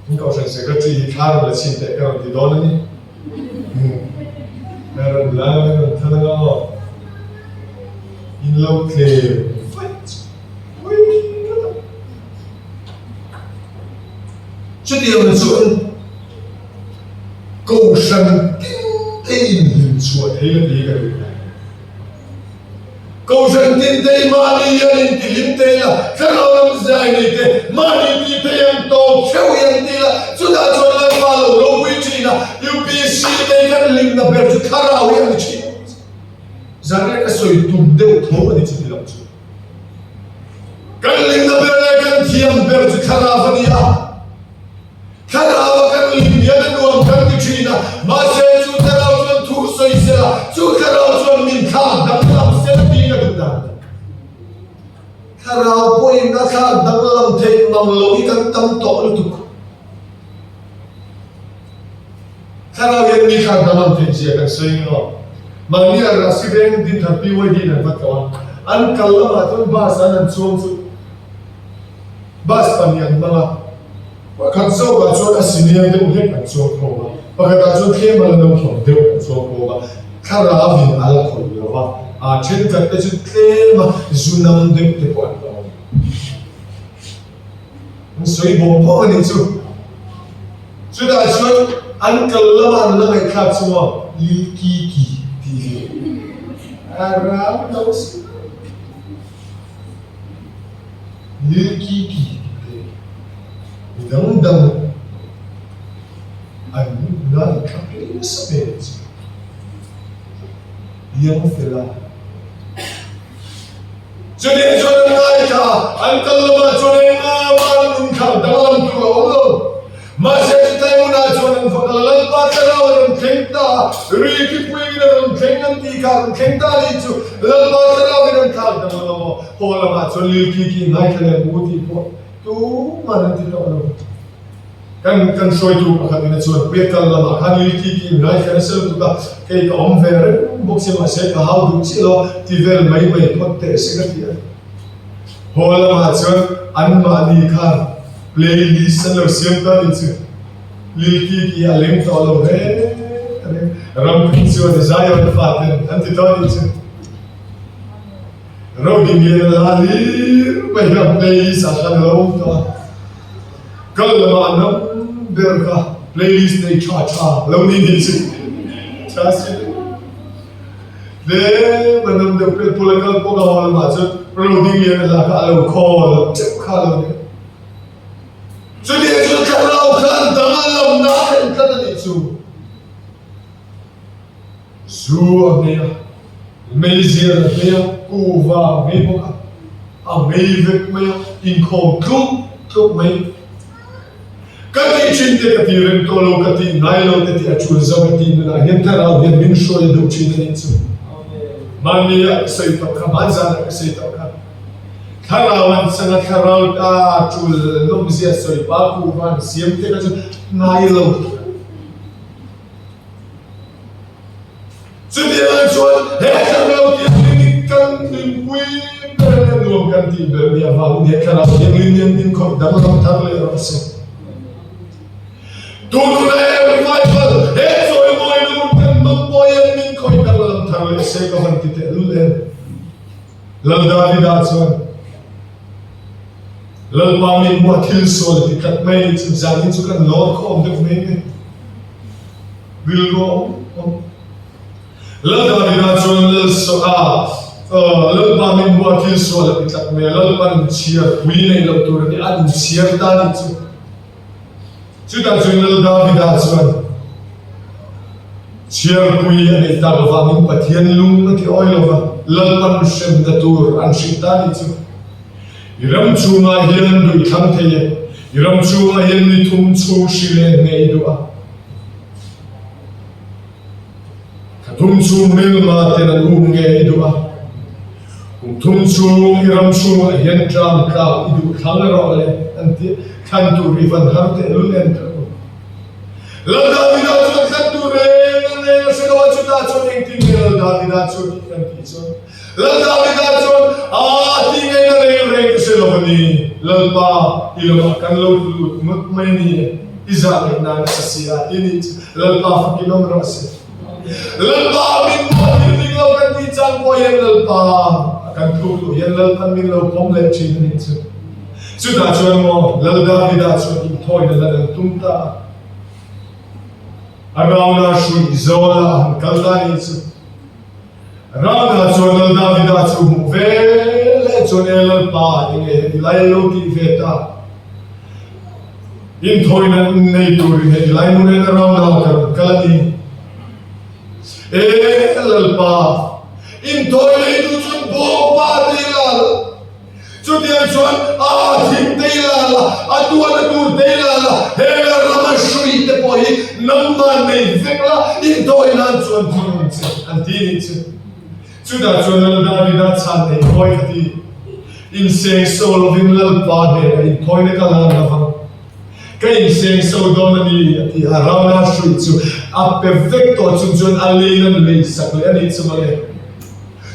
In Kohhran Secretary hi thla rawn la chhin teh ka rawn ti dawn a ni. Ka rawn la ka rawn than anga aw. In lo tlem vaih chu pui tlat a. Chutiang chuan Kohhran tin te inhlim chhuah thei la tih hi ka duh ngai. Kohhran tin te mahni hian intihlim te ila, thlarau lam zai nei te mahni tih thei ang tawk theuh hi an ti ila, chutah chuan Lalpa lo ropui thin a, UPC te kan hlimna ber chu thlarau hi a ni thin. Zanriah ka sawi tum deuh tho a ni chuti lam chu. Kan hlimna ber leh kan thiam ber chu thlarau a ni a. Thlarau a kan lim hian a nuam kan ti thin a, mahse chu thlarau chuan thu sawi sela, chu thlarau chuan min thlak danglam sela tih ka duh dan a ni. Thlarau pawhin a thlak danglam theih mang lo hi kan tam tawh lutuk. Thlarau hian mi thlak danglam theih zia kan sawi ang aw. Mahni a Rahsi veng Dinthar PYD in an va tlawh a, an kal lamah chuan bus an han chuang chu Bus pahnih an hmang a, pakhat zawkah chuan a senior deuh hlek an chuang khawm a, pakhatah chuan tlem a la naupang deuh an chuang khawm a, thlarauin a la khawih lo va, aa thenkhat te chu tlem a zu nam deuh te pawh an la awm. An sawi bawk bawk a nih chu. Chutah chuan an kal lama an la ngaihthlak chu maw Lil Kiki tih hi a rang lo si. Lil Kiki tih te mi dang dang an ngaithla phei nasa ve ang chu. Piang fel a. Chutiang chuan an ngaithla a, an kal lamah chuan engmah an nunthlak danglam tur a awm lo. Mahse chutlai hunah chuan an fak a, Lalpa thlarau a rawn thleng ta a, ri kipuiin a rawn thleng an tih kha a rawn thleng ta a nih chu, Lalpa thlarauin an thlak danglam a maw? Haw lamah chuan Lil Kiki ngaithla leh mu tih pawh tuman an ti tawh lo. Kan kan hruaitu pakhat ina chuan pek kal lamah khan Lil Kiki ngaithla nasa lutuk a, kei ka awm ve reng bawk sia mahse ka hau duh chiah lo ti vel mai mai phawt teh se ka ti a. Haw lamah chuan anmahni khan Playlist an lo siam ta nih chu Lil Kiki a leng tawh lo reng reng Ramthum chuan Zion faten an ti tawh nih chu Roding lian a la hlir mai hian playlist ah khan a lo awm tawh a kal lamah an ram ber kha playlist nei tha tha lo ni nih chu tha si Tlem a nam deuh pet pawlh a kal pawh a haw lamah chuan Roding lian a la kha a lo khawl teuh kha a lo ni. Chutiang chu thlarau khan dang a lamna a thlen tlat a nih chu. Zu a hmei a, meizial a hmei a, kuva a hmei bawk a, a hmei vek mai a, inkhawm tluk tluk mai. Ka tih thin te ka ti reng tawh lo, ka tih ngai lo te tih a tul zo ka tih nunah hian thlarau hian min hruai duh thin a nih chu. Mahni ah ka sawi tawh kha, hmanzan ah ka sawi tawh kha. Thlarau an chang a, thlarau a tul nawmzia sawi pa kuhva an siam te kha chu ngai lo. Chutiang chuan he thlarau thianghlim hi kan nunpui ber leh nuam kan tih ber nia vangin he thlarau thianghlim hian min khawih danglam thar leh rawh se. Tununa he revival, he chawimawi nun kan hmang pawh hian min khawih danglam thar leh se ka van ti tehlul em. Lal Davida chuan Lalpa min hmuh a thil sual ti tlat mai ni chu zanin chu kan lawr khawm deuh mai mai. Rilru a awm awm. Lal Davida chuan Lal a Lalpa min hmuh a thil sual a ti tlat mai a, Lalpan chhiar pui nei loh tur a ni, a inchhiar ta ni chu. Chutah chuan Lal Davida chuan chhiarpui a neih tak avangin Pathian lung a ti awi lo va, Lalpan hremna tur an hrilh ta nih chu. I ram chhungah hian duh i thlang thei e, i ram chhungah hian ni thum chhung hri leh nge i duh a. Thla thum chhung hmelma ten an um nge i duh a, kum thum chhung i ram chhungah hian tlang tlak i duh thlang erawh le an ti a, thlan tur i van har tehlul em teh u. Lal Davida chuan thlan tur reng a reng a hre lo a, chutah chuan engtin nge Lal Davida chu a tih kan tih chuan Lal Davida chuan a tih ngaihna reng reng ka hre lo a ni, Lalpa i lamah kan lo lut ngawt mai a ni e. I zah ngaih nan a sa si a ti nih chu Lalpa fakin awm rawh se. Lalpa min pawh thil ding lo kan tih chang pawh hian Lalpa a kan tluk loh hian Lalpan min lo pawm leh thin a nih chu. Chutah chuan maw Lal Davida chuan inthawina lan an tum ta a. A rauna hruih zawl a han kal ta nih chu. Rana chuan Lal Davida chu hmuh ve leh chuan E Lalpa, enge heti lai a lo tih ve ta? Inthawina nei turin heti lai hmun en a Rana ka rawn kal a ni. E Lalpa, inthawi nei duh chuan bawngpa te i la la. Chutiang chuan a thing te i la la, a tuahna tur te i la la, he rama hrui te pawh hi nangmah nei vek la, intawi nan chuan thing ang che, an ti nih chu. Chutah chuan Lal Davida chhan nei hawi ka ti. Insengso lovin Lalpa hnenah inthawina ka la lo vang. Ka insengso dawn a ni, a ti a. Rama hrui chu a pe vek tawh chung chuan a lei nan lei sak leh a nih chu mawle.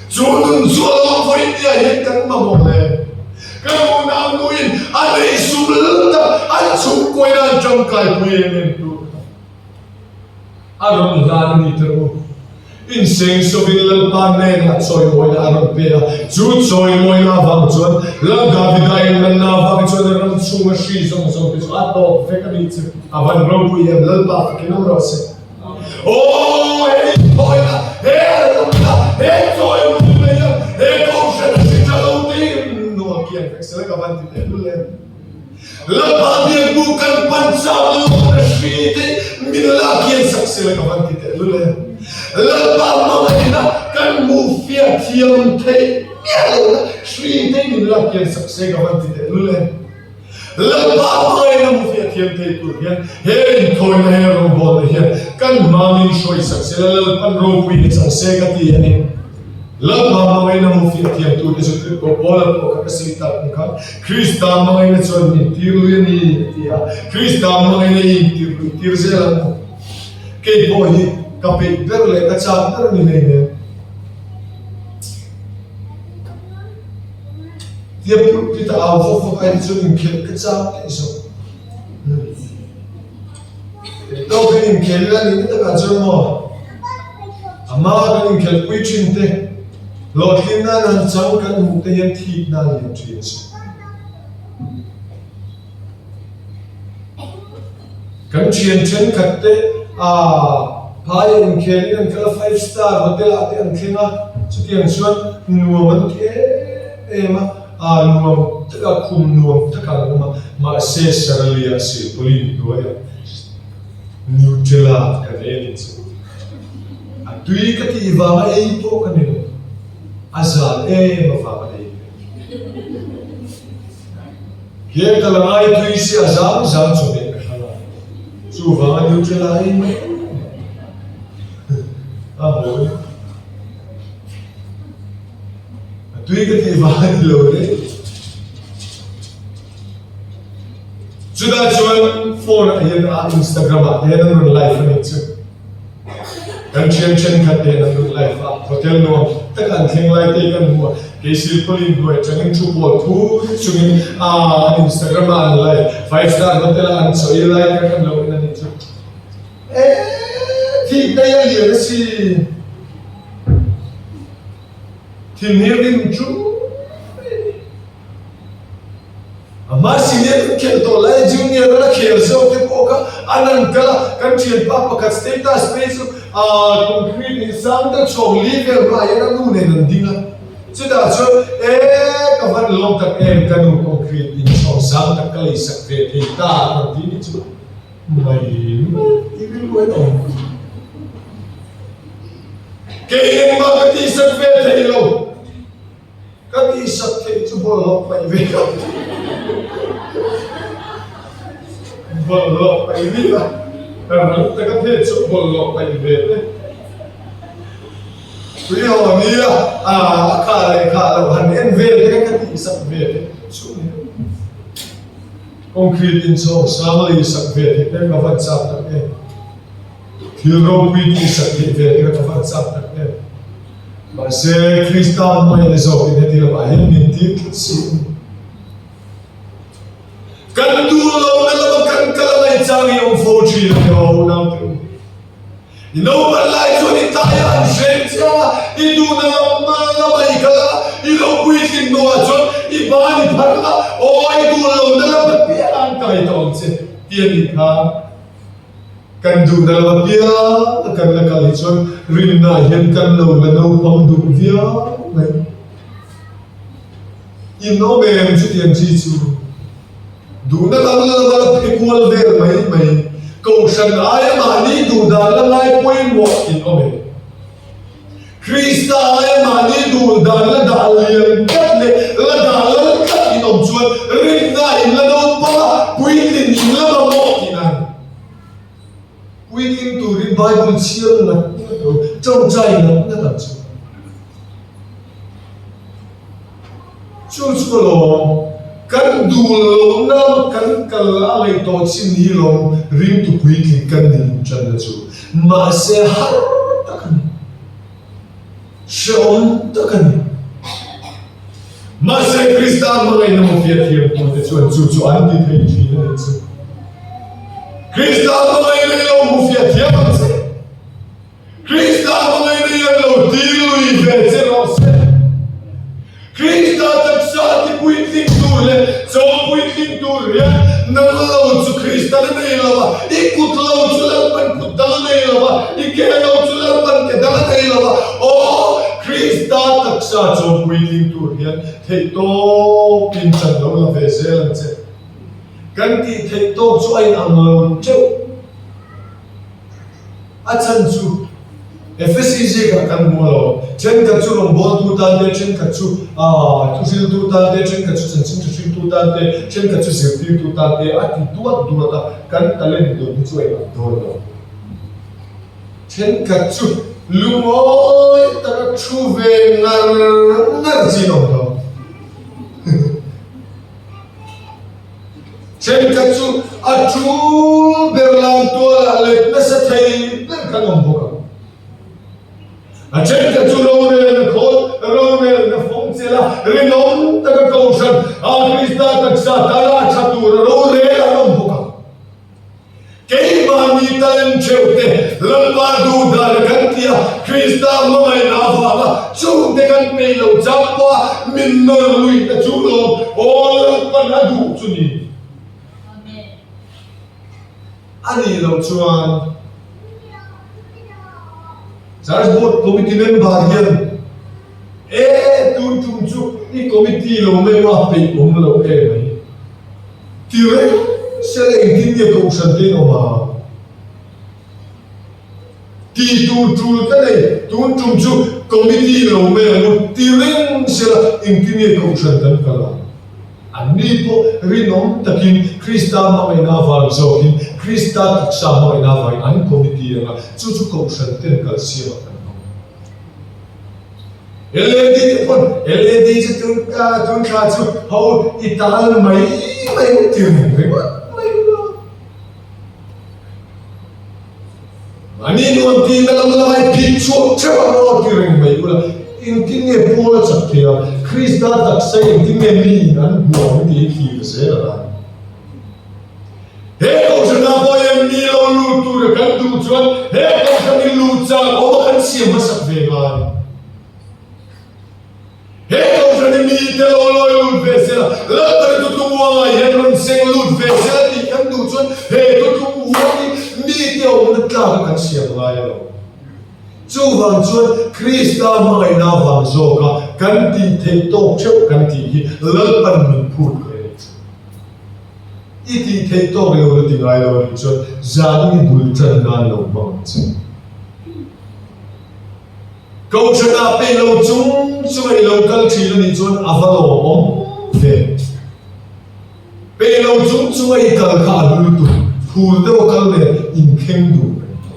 Chu nun chu a lo vawi nia hian kan mamawh le. Kan unau nuin a nei sum tak an chhungkuain an tangkaipui em em tur kha a rawn hlan a ni tawh u. Insengso-in Lalpa hnenah chawimawina a rawn pe a, chu chawimawina avang chuan Lal Davida inlanna avang chuan a ram chhunga hri zawng zawng te chu a tawp vek a nih chu. A van ropui em, Lalpa fakin awm rawh se. Aw, he inthawina, he rawtna, he chawimawina hian he kohhran a hri tha lo tiin nuam kian vek sela ka van ti teh lul em. Lalpa biakbu kan pan chak lo na hri te min la kian sak sela ka van ti teh lul em. Lalpa hmangaihna kan hmuh fiah thiam theih miah lohna hri te min la kian sak se ka van ti teh lul em. Lalpa hmangaihna hmu fiah thiam thei tur hian he inthawina he rawngbawlna hian kan hmamin hruai sak sela Lalpan ropui ni chang se ka ti a ni. Lalpa hmangaihna hmu fiah thiam tur te chu Tirhkoh Paula pawh kha ka sawi tak ang khan Krista hmangaihna chuan min tir lui a ni a ti a, Krista hmangaihna i intir lui tir zel ang u. Kei pawh hi ka peih ber leh ka chak ber a ni hleinem. Tia pulpit a au vak vak ai chuan inkhelh ka chak daih zawk. Tawk kan inkhelh ila nih na takah chuan maw a hma kan inkhelh pui thin te hlawhtlin nan han chang kan hmuh te hian thik nan lian thin a si. Kan thian thenkhat te ah phai a inkhel in an kal a, five star hotel ah te an thleng a, chutiang chuan nuam an ti em em a, ah nuam tak a khum nuam tak ah an awm a, mahse Sarali ah silpauline hnuai ah Nutella kan ei a nih chu. A tui ka tih vang a ei pawh ka ni lo, a zal em avang a ei ka ni. He ka la ngai tui si a zang zang chu hmeh ka hral a, chuvang a neutral a ei mai a hawi. A tui ka tih vang a ni lo le. Chutah chuan phone ah hian a Instagram ah te hian an rawn live a nih chu. Kan thian thenkhat te hian an rawn live a, hotel nuam tak an thleng lai te kan hmu a, kei silpauline hnuai atangin thu pawl phur chungin an Instagram ah an live, five star hotel a an chaw ei lai kha kan lo en a nih chu. Eee thih daih a lian asin. Thin hi rim chu mai a ni. A hma senior kan khelh tawh lai a junior a la khel zawk te pawh kha an han kal a, kan thianpa pakhat status phei chu aaa concrete in sang deuh chhawng li vel hmaah hian a nu nen an ding a, chutah chuan eee ka van lawm tak em ka nu concrete in chhawng sang tak ka leisak ve thei ta an rawn ti ni chu mai mai ti rilru an awm. Kei engmah ka tihsak ve thei lo. Ka tihsak theih chu bawlhhlawh paih ve ka ti. Bawlhhlawh paih vek a, ka ral taka phet chu bawlhhlawh paih ve te. Tui haw nia a khah leh khah loh han en vel te ka tihsak ve te chu ni. Concrete inchhawng sang lei sak ve theih te ka van chak tak em. Thil ropui tihsak theih ve te ka van chak tak em. Mahse, Krista hmangaihna zawkin heti lamah hian min tir tlat si a ni. Kan duh lohna lama kan kal a ngaih chang hi awm fo thin a ni aw unaute u. I naupan lai chuan i taia an hreng chiang a, i duhna lam lama i kal a, i lo puitlin hnuah chuan i ban i phar a, aw i duh lohna lam apiang an kai tawh ang che ti a nih kha. Kan duhna lam apiang a kan la kal hi chuan rinna hian kan lo la naupang duh viau mai. In awm em chutiang chi chu duhna lam la lama la phe kual vel mai mai, kohhran aia mahni duh dan la ngai pawimawh in awm em? Krista aia mahni duh dan la dah lian tlat leh la dah lal tlat in awm chuan rinna in la naupang a, puitlin in la mamawh tihna a ni. Puitling turin Bible chhiar ngat ngat lo, tawngtai ngat ngat ang chu. Chu chu ka lawm, kan duh lohna kan kal a ngaih tawh chin hi lawm ringtu puitling kan ni inṭanna chu. Mahse har tak a ni. Hrehawm tak a ni. Mahse Krista hmangaihna mawfiah thiamtute chuan chu chu an ti thei thin a nih chu. Krista hmangaihna i lo hmufiah thiam ang che. Krista hmangaihna i an lo tir lui ve che rawh se. Krista taksa ti puitling tur leh chaw puitling tur hian nang lo chu Kristan a nei lo a, i kut lo chu Lalpan kut dang a nei lo a, i ke lo chu Lalpan ke dang a nei lo a, aw, Krista taksa chaw puitling tur hian theihtawpin chan lo la ve zel ang che. Kan tih theihtawp chu a inang lo teuh. A chhan chu Efesi zikah kan hmu lo. Thenkhat chu rawngbawltu tan te, thenkhat chu thuhriltu tan te, thenkhat chu chanchin thahriltu tan te, thenkhat chu zirtirtu tan te a ti duat duat a, kan talent dawn hi chu a inang dawn lo. Thenkhat chu lungawi taka thu ve ngar ngar chi an awm lo. Thenkhat chu a tul ber lam tualah let nasa thei ber kan awm bawk ang. A thenkhat chu rorelna khawl, rorelna fawng chela rinawm taka kohhran a Krista taksa tana a tha tura rorel an awm bawk ang. Keimahni talent theuh te Lalpa duh dan kan ti a, Krista hmangaihna avanga chungte kan peih loh chang pawha min nawr luihna chu lawm aw Lalpan a duh chu ni. A nih loh chuan Church Board Committee member hian e tun tum chu i committee lo mai a peih awm lo em mai. Ti reng sela engtin nge kohhran te in awm a? Ti tur tul ka nei, tun tum chu committee lo mai ang u, ti reng sela engtin nge kohhran kan kal ang? Anni pawh rinawm takin Krista hmangaihna avang zawkin Krista taksa hmangaihna avangin an committee ang a, chu chu kohhran ten kal siamah kan hmang. LAD te pawn LAD chu tun tun thla chu ho i tal mai mai u tir ning ringawt mai u. Mahni nuam tihna lam lamah i phit chhuak theuh ang aw ti reng mai ula, engtin nge Paul a chak thei a, Krista taksa hi engtin nge miin an hmu ang tih hi thlir zel a la. He kohhranah pawh hian mi lo lut tura kan duh chuan he kohhran hi luh chak awm a kan siam hmasak ve ngai. He kohhran hi mite lo lawi lut ve sela, Lalpana tutlung uangah hian rawn seng lut ve sela tih kan duh chuan he tutlung uang hi mite awmna tlaka kan siam ngai a lo. Chuvang chuan Krista hmangaihna avang zawka kan tih theih tawk theuh kan tih hi Lalpan min phut ve a ni. I tih theih tawk lo la ti ngai lo a nih chuan zanin i bul tan nan lo hmang ang che. Kohhranah peih lo chung chunga i lo kal thin a nih chuan a va lawmawm ve. Peih lo chung chunga i kal kha a hlu lutuk, phul deuh a kal nen inkheng duh reng tho.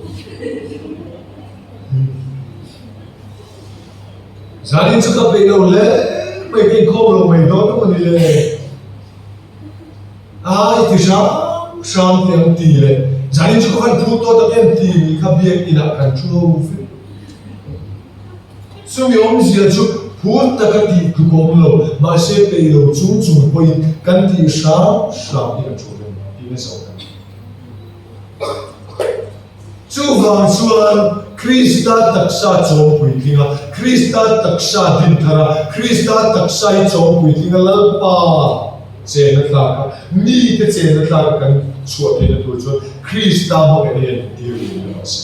Zanin chu ka peih lo hle mai, ka inkhawm lo mai dawn emaw ni le? Ai ti hram hram teh ang ti leh zanin chu ka van phur tawh tak em ti ni kha biakinah kan thu ho vek. Chumi awmzia chu phur taka tih tluk a awm lo, mahse peih lo chung chung pawhin kan tih hram hram hi a thu reng tih na zawh kan ni. Chuvang chuan Krista taksa chawm puitling a, Krista taksa din thar a, Krista taksa hi chawm puitling a Lalpa chena tlak a, mite chena tlak a kan chhuah theihna tur chuan Krista hmangaihnna hian intir lui na rawh se.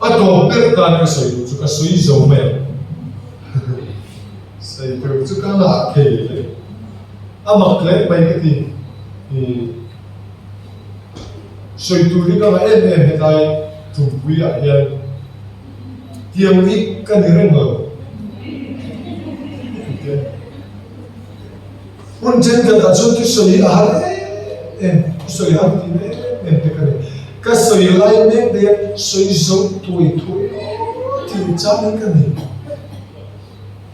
A tawp ber tan ka sawi duh chu ka sawi zo mai ang. Sawi tur chu ka ngah thei hle. A mak hle mai ka ti. Sawi tur hi ka ngah em em hetlai Tumpuiah hian tiang hi ka ni reng lo. Hmun thenkhatah chuan thusawi hi a har em em, thusawi har tih na em em te ka ni. Ka sawi lai mek daih a, sawi zo tuai thuai aw tih chang hi ka ni.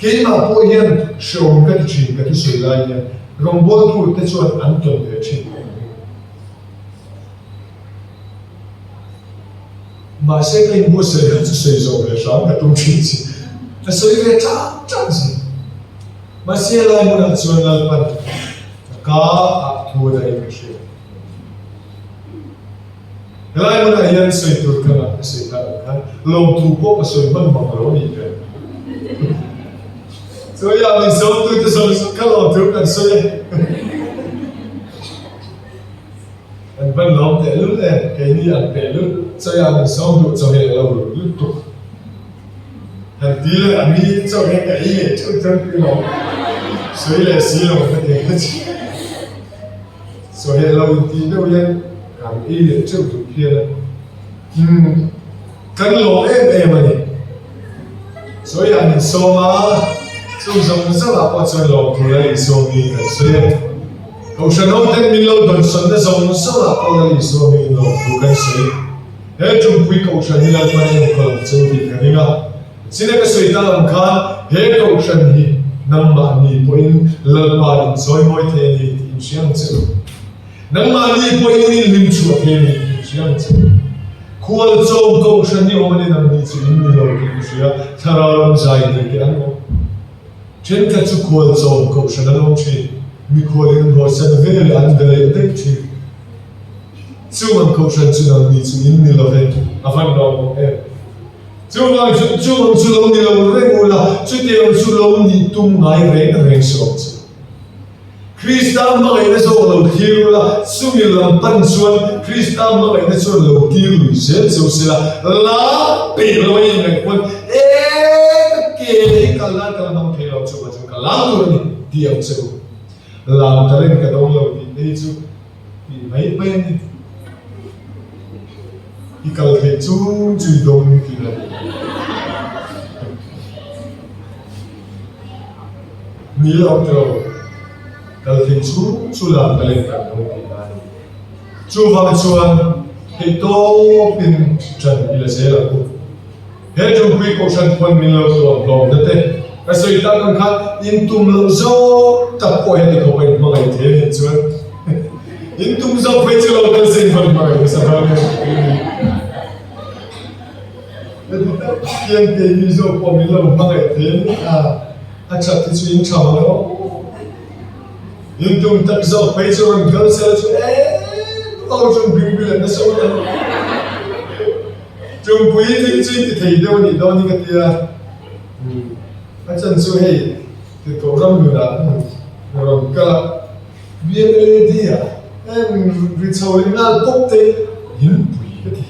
Keimah pawh hian hreawm ka ti thin ka thusawi lai hian rawngbawltu te chuan an tawn ve thin pawh ka ring. Mahse ka inbuatsaih kha chu sawi zawh ve hram ka tum thin si. Ka sawi ve tan tan si. Mahse lai hmunah chuan Lalpan ka ka ah thu a dahin ka hria. Helai hmunah hian sawi tur ka ngah ka sawi tak ang khan lawmthu pawh ka sawi hman mang lo a nih hmel. Chawiah min sawmtute zawng zawng kha lawmthu kan sawi e. Kan hman lawm tehlul e, keini ang tehlul chawiah min sawm duh chawheh lo lutuk. Han ti leh a mi chawheh ka ei leh theuh chuan tui lo sawi leh si lo ka ti ang che. Chawheh lo intih deuh hian kan ei leh teuh duh phian a. Umm, kan lawm em em a ni. Sawi an insawm a, chung zawng zawngah pawh chuan lawm tur a insawm niin kan sawi a. Kohhran hoten min lo dawnsawnna zawng zawngah pawh lal insawm niin lawm thu kan sawi. He Ṭumpui Kohhran hi Lalpan a enkawl ang cheu tih ka ring a. China ka sawi tak ang khan he Kohhran hi nangmahni pawhin Lalpa inchawimawi thei a ni tih inhria ang che u. Nangmahni pawhin in inhlim chhuah thei a ni tih inhria ang che u. Khualchawm Kohhran hi awm a ni nangni chu in ni lo tih ka hria, thlarau lam zai nei te an awm. Thenkhat chu khualchawm Kohhran an awm thin, mikhualin an hawisan vel an be leh daih thin. Chung ang Kohhran chu nangni chu in ni lo ve, a van lawmawm em. Chuvang chu chung ang chu lo ni lo reng ula, chutiang chu lo nih tum ngai reng reng suh ang che. Krista hmangaihna zawk lo thlir ula, chumi lam pan chuan Krista hmangaihna chuan lo tir lui zel cheu sela, lam peih lo a inngaih pawn e ka ke hi kal nan ka la hmang thei lo, chuvang chuan ka lam tur a ni tih ang che u. Lam talent ka dawng lo tih te hi chu Tih mai mai a ni. I kal theih chung chu i dawng tih a ni. Ni lo tiro, kal theih chung chu lam ka len kan dawng tih a ni. Chuvang chuan theihtawpin ṭan i la zel ang u. He Ṭumpui Kohhran pawn min lo tuam hlawmna te ka sawi tak ang khan in tum loh zawng tak pawh heti khawpa in hmangaih thei a nih chuan. In tum zawk phei chu lo tel sin hman hmangaih nasa dawn em tih ni. Heti tak hian keini zawk pawh min lo hmangaih thei a ni a, a that hi chu in tha mang lo. In tum tak zawk phei chu rawn kal sel chu em lo chung bing bilet nasa ngawt ang. Tumpui thil chu in ti thei deuh a nih dawn hi ka tia. A chan chu hei Tirhkoh ram nunah rawn kal a, BMLAD ah em ri chho leh nghal pawp te in pui ka ti.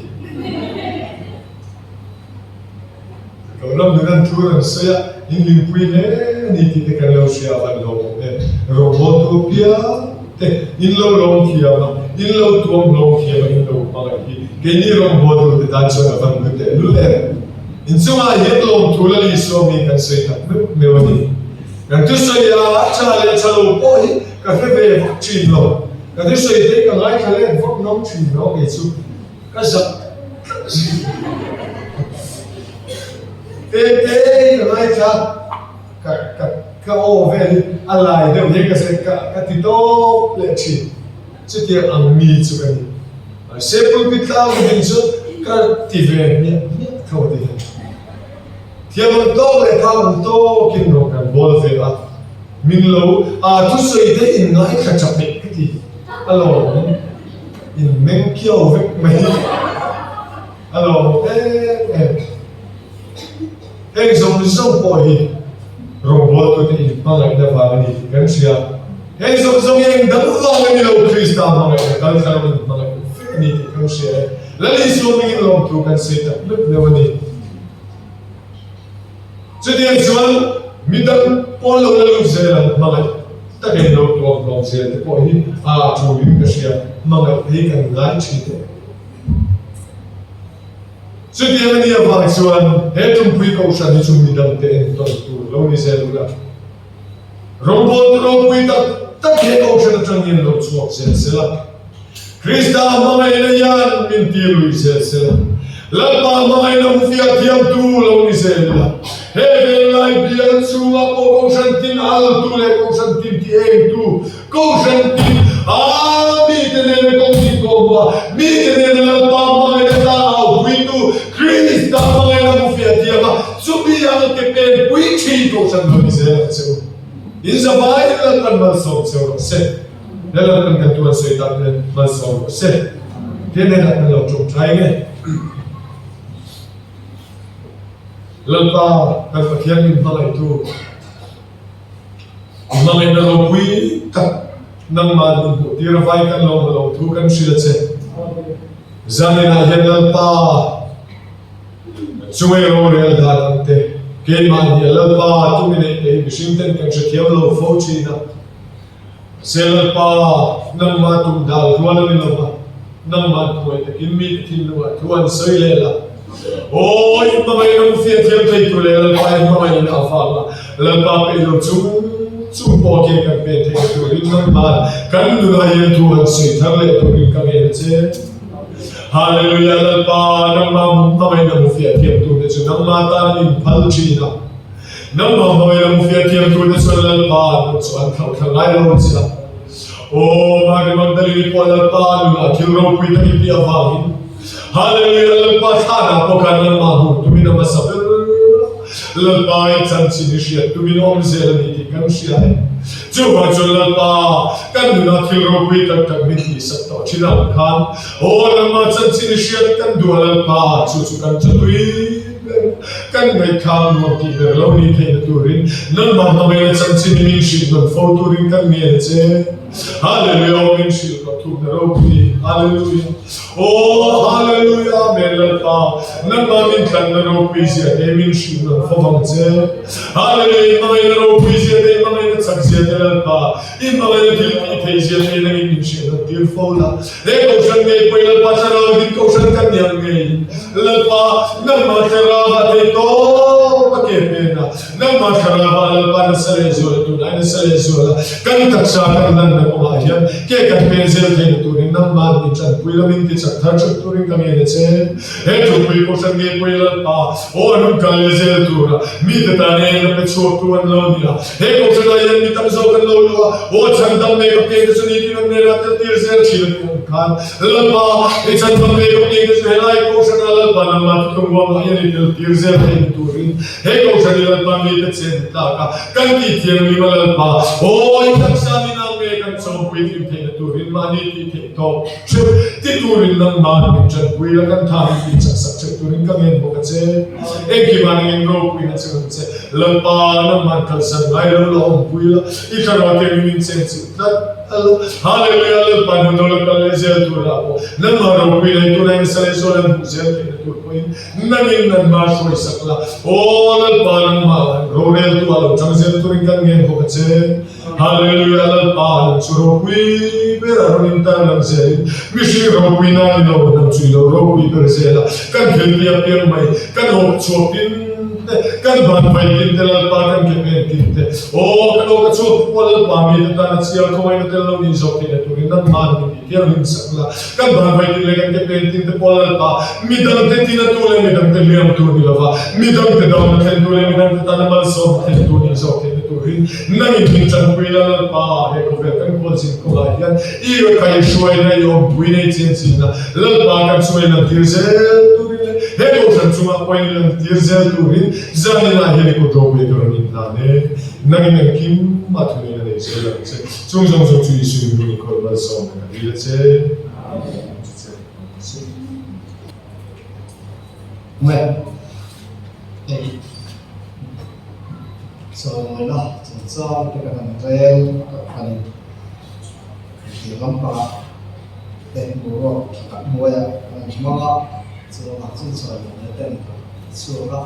Tirhkoh ram nunan thu rawn sawi a, in hlimpui hle a ni tih te kan lo hria a van lawmawm em. Rawngbawltu apiang te in lo lawm thiam a, in lo tuam hlawm thiam a, in lo hmangaih hi keini rawngbawltu te tan chuan a van hlu tehlul em. Inchungah hian lawmthu la Isua mi kan sawi tak meuh meuh a ni. Kan thusawi a tha leh tha lo pawh hi ka hre ve vak thin lo. Ka thusawi te hi ka ngaithla let vak ngam thin lo kei chu ka zak tlat zin. Te te hi ka ngaithla ka ka ka aw vel hi a lai deuh hian ka sawi ka ka ti tawp leh thin. Chutiang ang mi chu ka ni. Mahse pulpit tlang ka din chu ka ti ve hmiah hmiah tho a ti hian thiam ang tawk leh phak ang tawkin rawng kan bawl ve a, min lo aa thusawi te in ngaithla tha peih ka ti a lawm in meng kiau vek mai a lawm em em. Heng zawng zawng pawh hi rawngbawltute inhmangaihna vang a ni tih kan hria. Heng zawng zawng hi eng dang vang a ni lo, Krista hmangaihna kal tlang inhmangaihna vek a ni tih kan hria e. Lal Isua hmingin lawmthu kan sawi tak meuh meuh a ni. Chutiang chuan midang pawn lo la lut zel ang hmangaih takin lo tuam hlawm zel te pawh hi a tulin ka hria, hmangaih phei kan ngai thin e. Chutiang a nih avang chuan he Tumpui Kohhran hi chu midangte entawn tur lo ni zel ula, rawngbawltu ropui tak tak he Kohhran atang hian lo chhuak zel sela, Krista hmangaihna hian min tir lui zel sela, Lalpa hmangaihna hmufiah thiamtu lo ni zel ula, he venglai bial chhungah pawh Kohhran tin altu leh Kohhran tin ti engtu Kohhran tin a mite nena kawng dik kawh hmuh a, mite nena Lalpa hmangaihna tlang au puitu Krista hmangaihna hmu fiah thiam a, chumi ang ke pen pui thin Kohhran lo ni zel ang che u. In zavaiin Lalpan malsawm cheu rawh se. He Lalpan kan tuan sawi tak hian malsawm rawh se. He hnenah kan lo tawngtai nge. Lalpa kan Pathian min hmangaihtu. Hmangaihna ropui tak nangmah min hmuh tir a vai kan lo hmu lo thu kan hrilh a che. Zaninah hian Lalpa chunga i rorel dan ang te, keimah hi a Lalpa tumi neih te hi mihring ten kan hrethiam lo fo thin a. Mahse Lalpa nangmah tum dal rual a ni lo va, nangmah hnuai takin mite thinlungah thu an sawi leh la. Aw, i hmangaihna mu fiah thiam thei tu leh Lalpa i hmangaihna avanga Lalpa peih lo chung chung pawh ke kan pen theihna turin nangmah kan nunah hian thu han sawi thar leh turin ka ngen a che. Hallelujah Lalpa nangmah hmangaihna mu fiah thiam tute chu nangmah tan an inphal thin a. Nangmah hmangaihna mu fiah thiam tute chuan Lalpa nun chu an thlauh thla ngai lo che a. Aw, Mary Magdalene pawh Lalpa nunah thil ropui tak i tih avangin Hallelujah Lalpa thlanah pawh khan nangmah hmuh tumin a hmasa ber a, Lalpa i chanchin i hriat tumin a awm zel a ni tih kan hria e. Chuvang chuan Lalpa kan nunah thil ropui tak tak min tihsak tawh thin ang khan aw nangmah chanchin i hriat kan duh a Lalpa chu chu kan chatui ber kan ngaihthlak nuam tih ber lo ni theihna turin nangmah hmangaihna chanchin i min hrilh nawn fo turin kan ngen a che. Hallelujah aw min hrilh rawh thukna ropui Hallelujah aw Hallelujah Amen Lalpa nangmah min tlanna ropui zia te min hrilh nawn fo vang che Hallelujah i hmangaihna ropui zia te i hmangaihna chak zia te Lalpa i hmangaihna thil tih theih zia te nangin min hrilh nawn tir fo la he kohhran ngei pawh i Lalpa thlarau din kohhran kan ni ang ngei Lalpa nangmah thlarau ah thei tawp a ke pen a. a, nangmah thlarau ah Lalpa nasa leh zual a, tunlai nasa leh zual a, kan taksa kan lanna kawngah hian ke kan pen zel theihna turin nangmah min tanpui la, min tichak thar theuh turin ka ngen a che. He thupui kohhran nge pawhin Lalpa aw an rawn kal leh zel tura mite tan eng a pe chhuak tu an lo ni a. He kohhranah hian mi tam zawk an lo luh a, aw chhandam mek a piangte chu nitin an hnenah tel tir zel thin a ni ang khan. Lalpa, i chhandam mek a piangte chu helai kohhranah Lalpa nangmah thuthlung ruangah hian i tel tir zel theihna turin he kohhran i Lalpa mite chen tlak a kan tih thianghlim a Lalpa, aw i taksa min ang nge kan chawmpui tling theihna turin mahni tih theih tawk Hrep ti turin nangmah min tanpui la, kan tha min tih chak sak hrep turin ka ngen bawk a che. Engkimah nangin ropui na che ang che. Lalpa, nangmah kalsan ngai lo la awmpui la, i thlarau te min inchen chilh tlat a la. Hallelujah, Lalpa hnu lo la kal leh zel tur ah pawh nangmah ropui leh tuna in sa leh zual an hmuh zel theihna tur pawhin nangin nangmah hruai sak la. Aw Lalpa, nangmah roreltu ah lo tang zel turin kan ngen bawk a che. Hallelujah Lalpa nang chu ropui ber a rawn intar lang zelin mihring ropui na ni lo nang chu i lo ropui ber zel a kan thil ti a piang mai kan hawp chhuak tin te kan ban vai tin te Lalpa kan ke pen tin te aw kan aw ka chhuak pawh Lalpa mi te tan a chial khawngaih na tel lo ni zawk theihna turin nangmah min tih thianghlim sak la kan ban vai tin leh kan ke pen tin te pawh Lalpa midang te tina tu leh midang te hliam tu ni lova midang te dawhna thlen tu leh midang te tana malsawmna thlen tu ni zawk theihna turin Nangin min tanpui la Lalpa, he khawvel kan kawlzin kawngah hian i kaihhruaina, i awmpuina, i chenchilhna Lalpa kan chunga i lantir zel turin leh he kohhran chunga pawhin i lantir zel turin zaninah hian i kut ropui ka rawn inhlan e. Nangin engkim a thuneihna nei zel ang che. Chung zawng zawng chu Isu in hming i khawih malsawmna ka dil a che. Amen. Amen. Hei. Chawimawina chungchang te kan han rel a ni. Engtir lampangah te boruak tha tak hnuaiah kan han hmang a, chuvangah chuan chawimawina ten a chhuak a.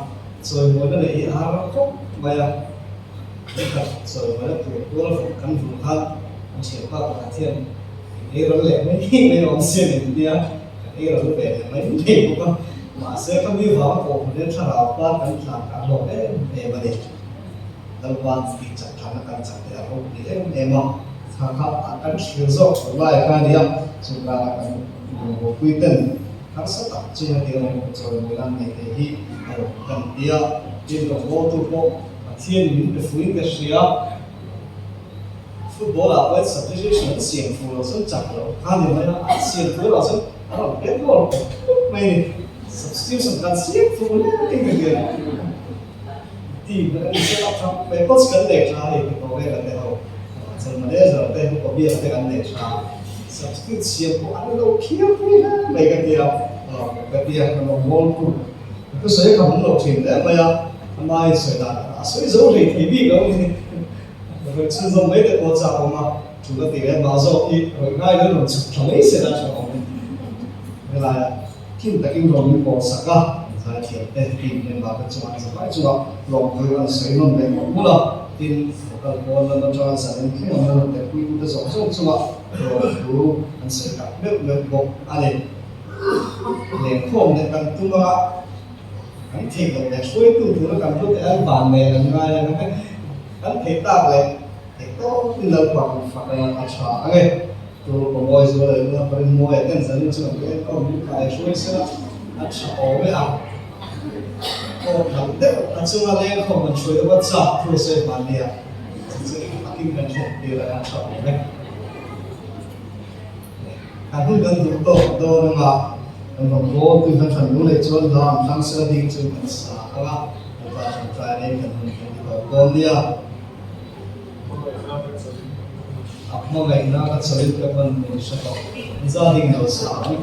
Chawimawina leh hi a har khawp mai a, thenkhat chawimawina tur tual vawk kan vur khan kan thianpa pakhat hian in ei ral leh mai mai awm sia min tia, kan ei ral ve leh mai mai bawk a. Mahse ka mi vang pawh hmun hian thlarau tan kan tlan kah hlawk em em a ni. Lalpa'n tih chak thlahna kan chak te a ropui em em a, thla kha a kan thlir zawk tur lai kha a nia, chu karah kan lungrualpui ten harsa tak chunga ti rawng pawh chawimawi lan nei thei hi a lo kan ti a, tin rawngbawltu pawh Pathian min pe fuin ka hria. Football ah pawhin substitution an siam fuh loh chuan chak loh kha ni mai a, an siam fuh loh chuan an rawn pet goal khawp khawp mai a ni. Substitution kan siam fuh hle mai ka hian team kan ni set up tha mai coach kan nei tha hei ti tawh vel te ho chuan manager te upa biak te kan nei tha substitute siam pawh an lo phiar pui hle mai ka tia ka tia ka lo mawl tu ka thusawi kha hmang lo thin hle mai a amai sawi dan a sawi zo hlei thei bik lo ni. Rawn chhunzawm mai te pawh chak awm a, thu ka ti ve mah zawk hi rawn ngai lo rawn chhuk tha mai se la tha awm helaia thin takin rawn min pawl sak a, zai thiam te team member te chuan zavai chunga lawmtu an sawi nawn leh mawlh mawlh a, tin local pawn lam atanga zalen thleng ang rawn telpuitu te zawng zawng chunga lawmtu an sawi tak meuh meuh bawk a ni. Lengkhawm leh kan tum anga. Kan theih loh leh hruaitu tura kan lut an van leh an ngai a, kan theih tak leh theih tawp in Lalpa kan fak a, a tha ang e. Tur pawmawi zual leh nula parin mawi a ten zanin chu kan en awm in kai hruai sela a tha awm e ang. Aw hlauh deuh a chunga leng khawm kan hruai deuh a chak thu a sawi hman nia chu chu takin kan hriat tir a a tha awm e. Kan hun kan duh tawk dawn anga kan rawn bawl tui kan hran lu leh chuan hla an thlang sela ding chu kan sa ang a, Lalpa ṭangṭai nei kan hun kan ti tawp dawn nia. A hmangaihna ka chawin ka pan min hre tawh, za ding lo sa ang.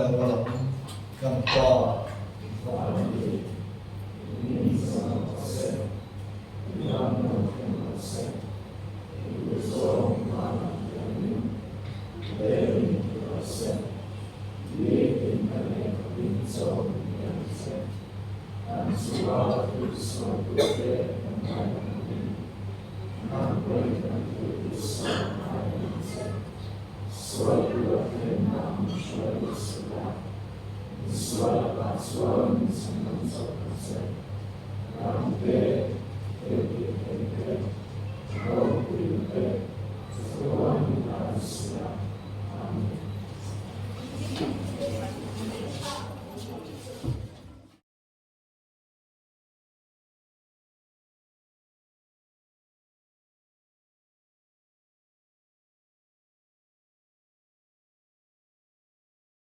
Tawngtai rual ang, Kan Pa, Van.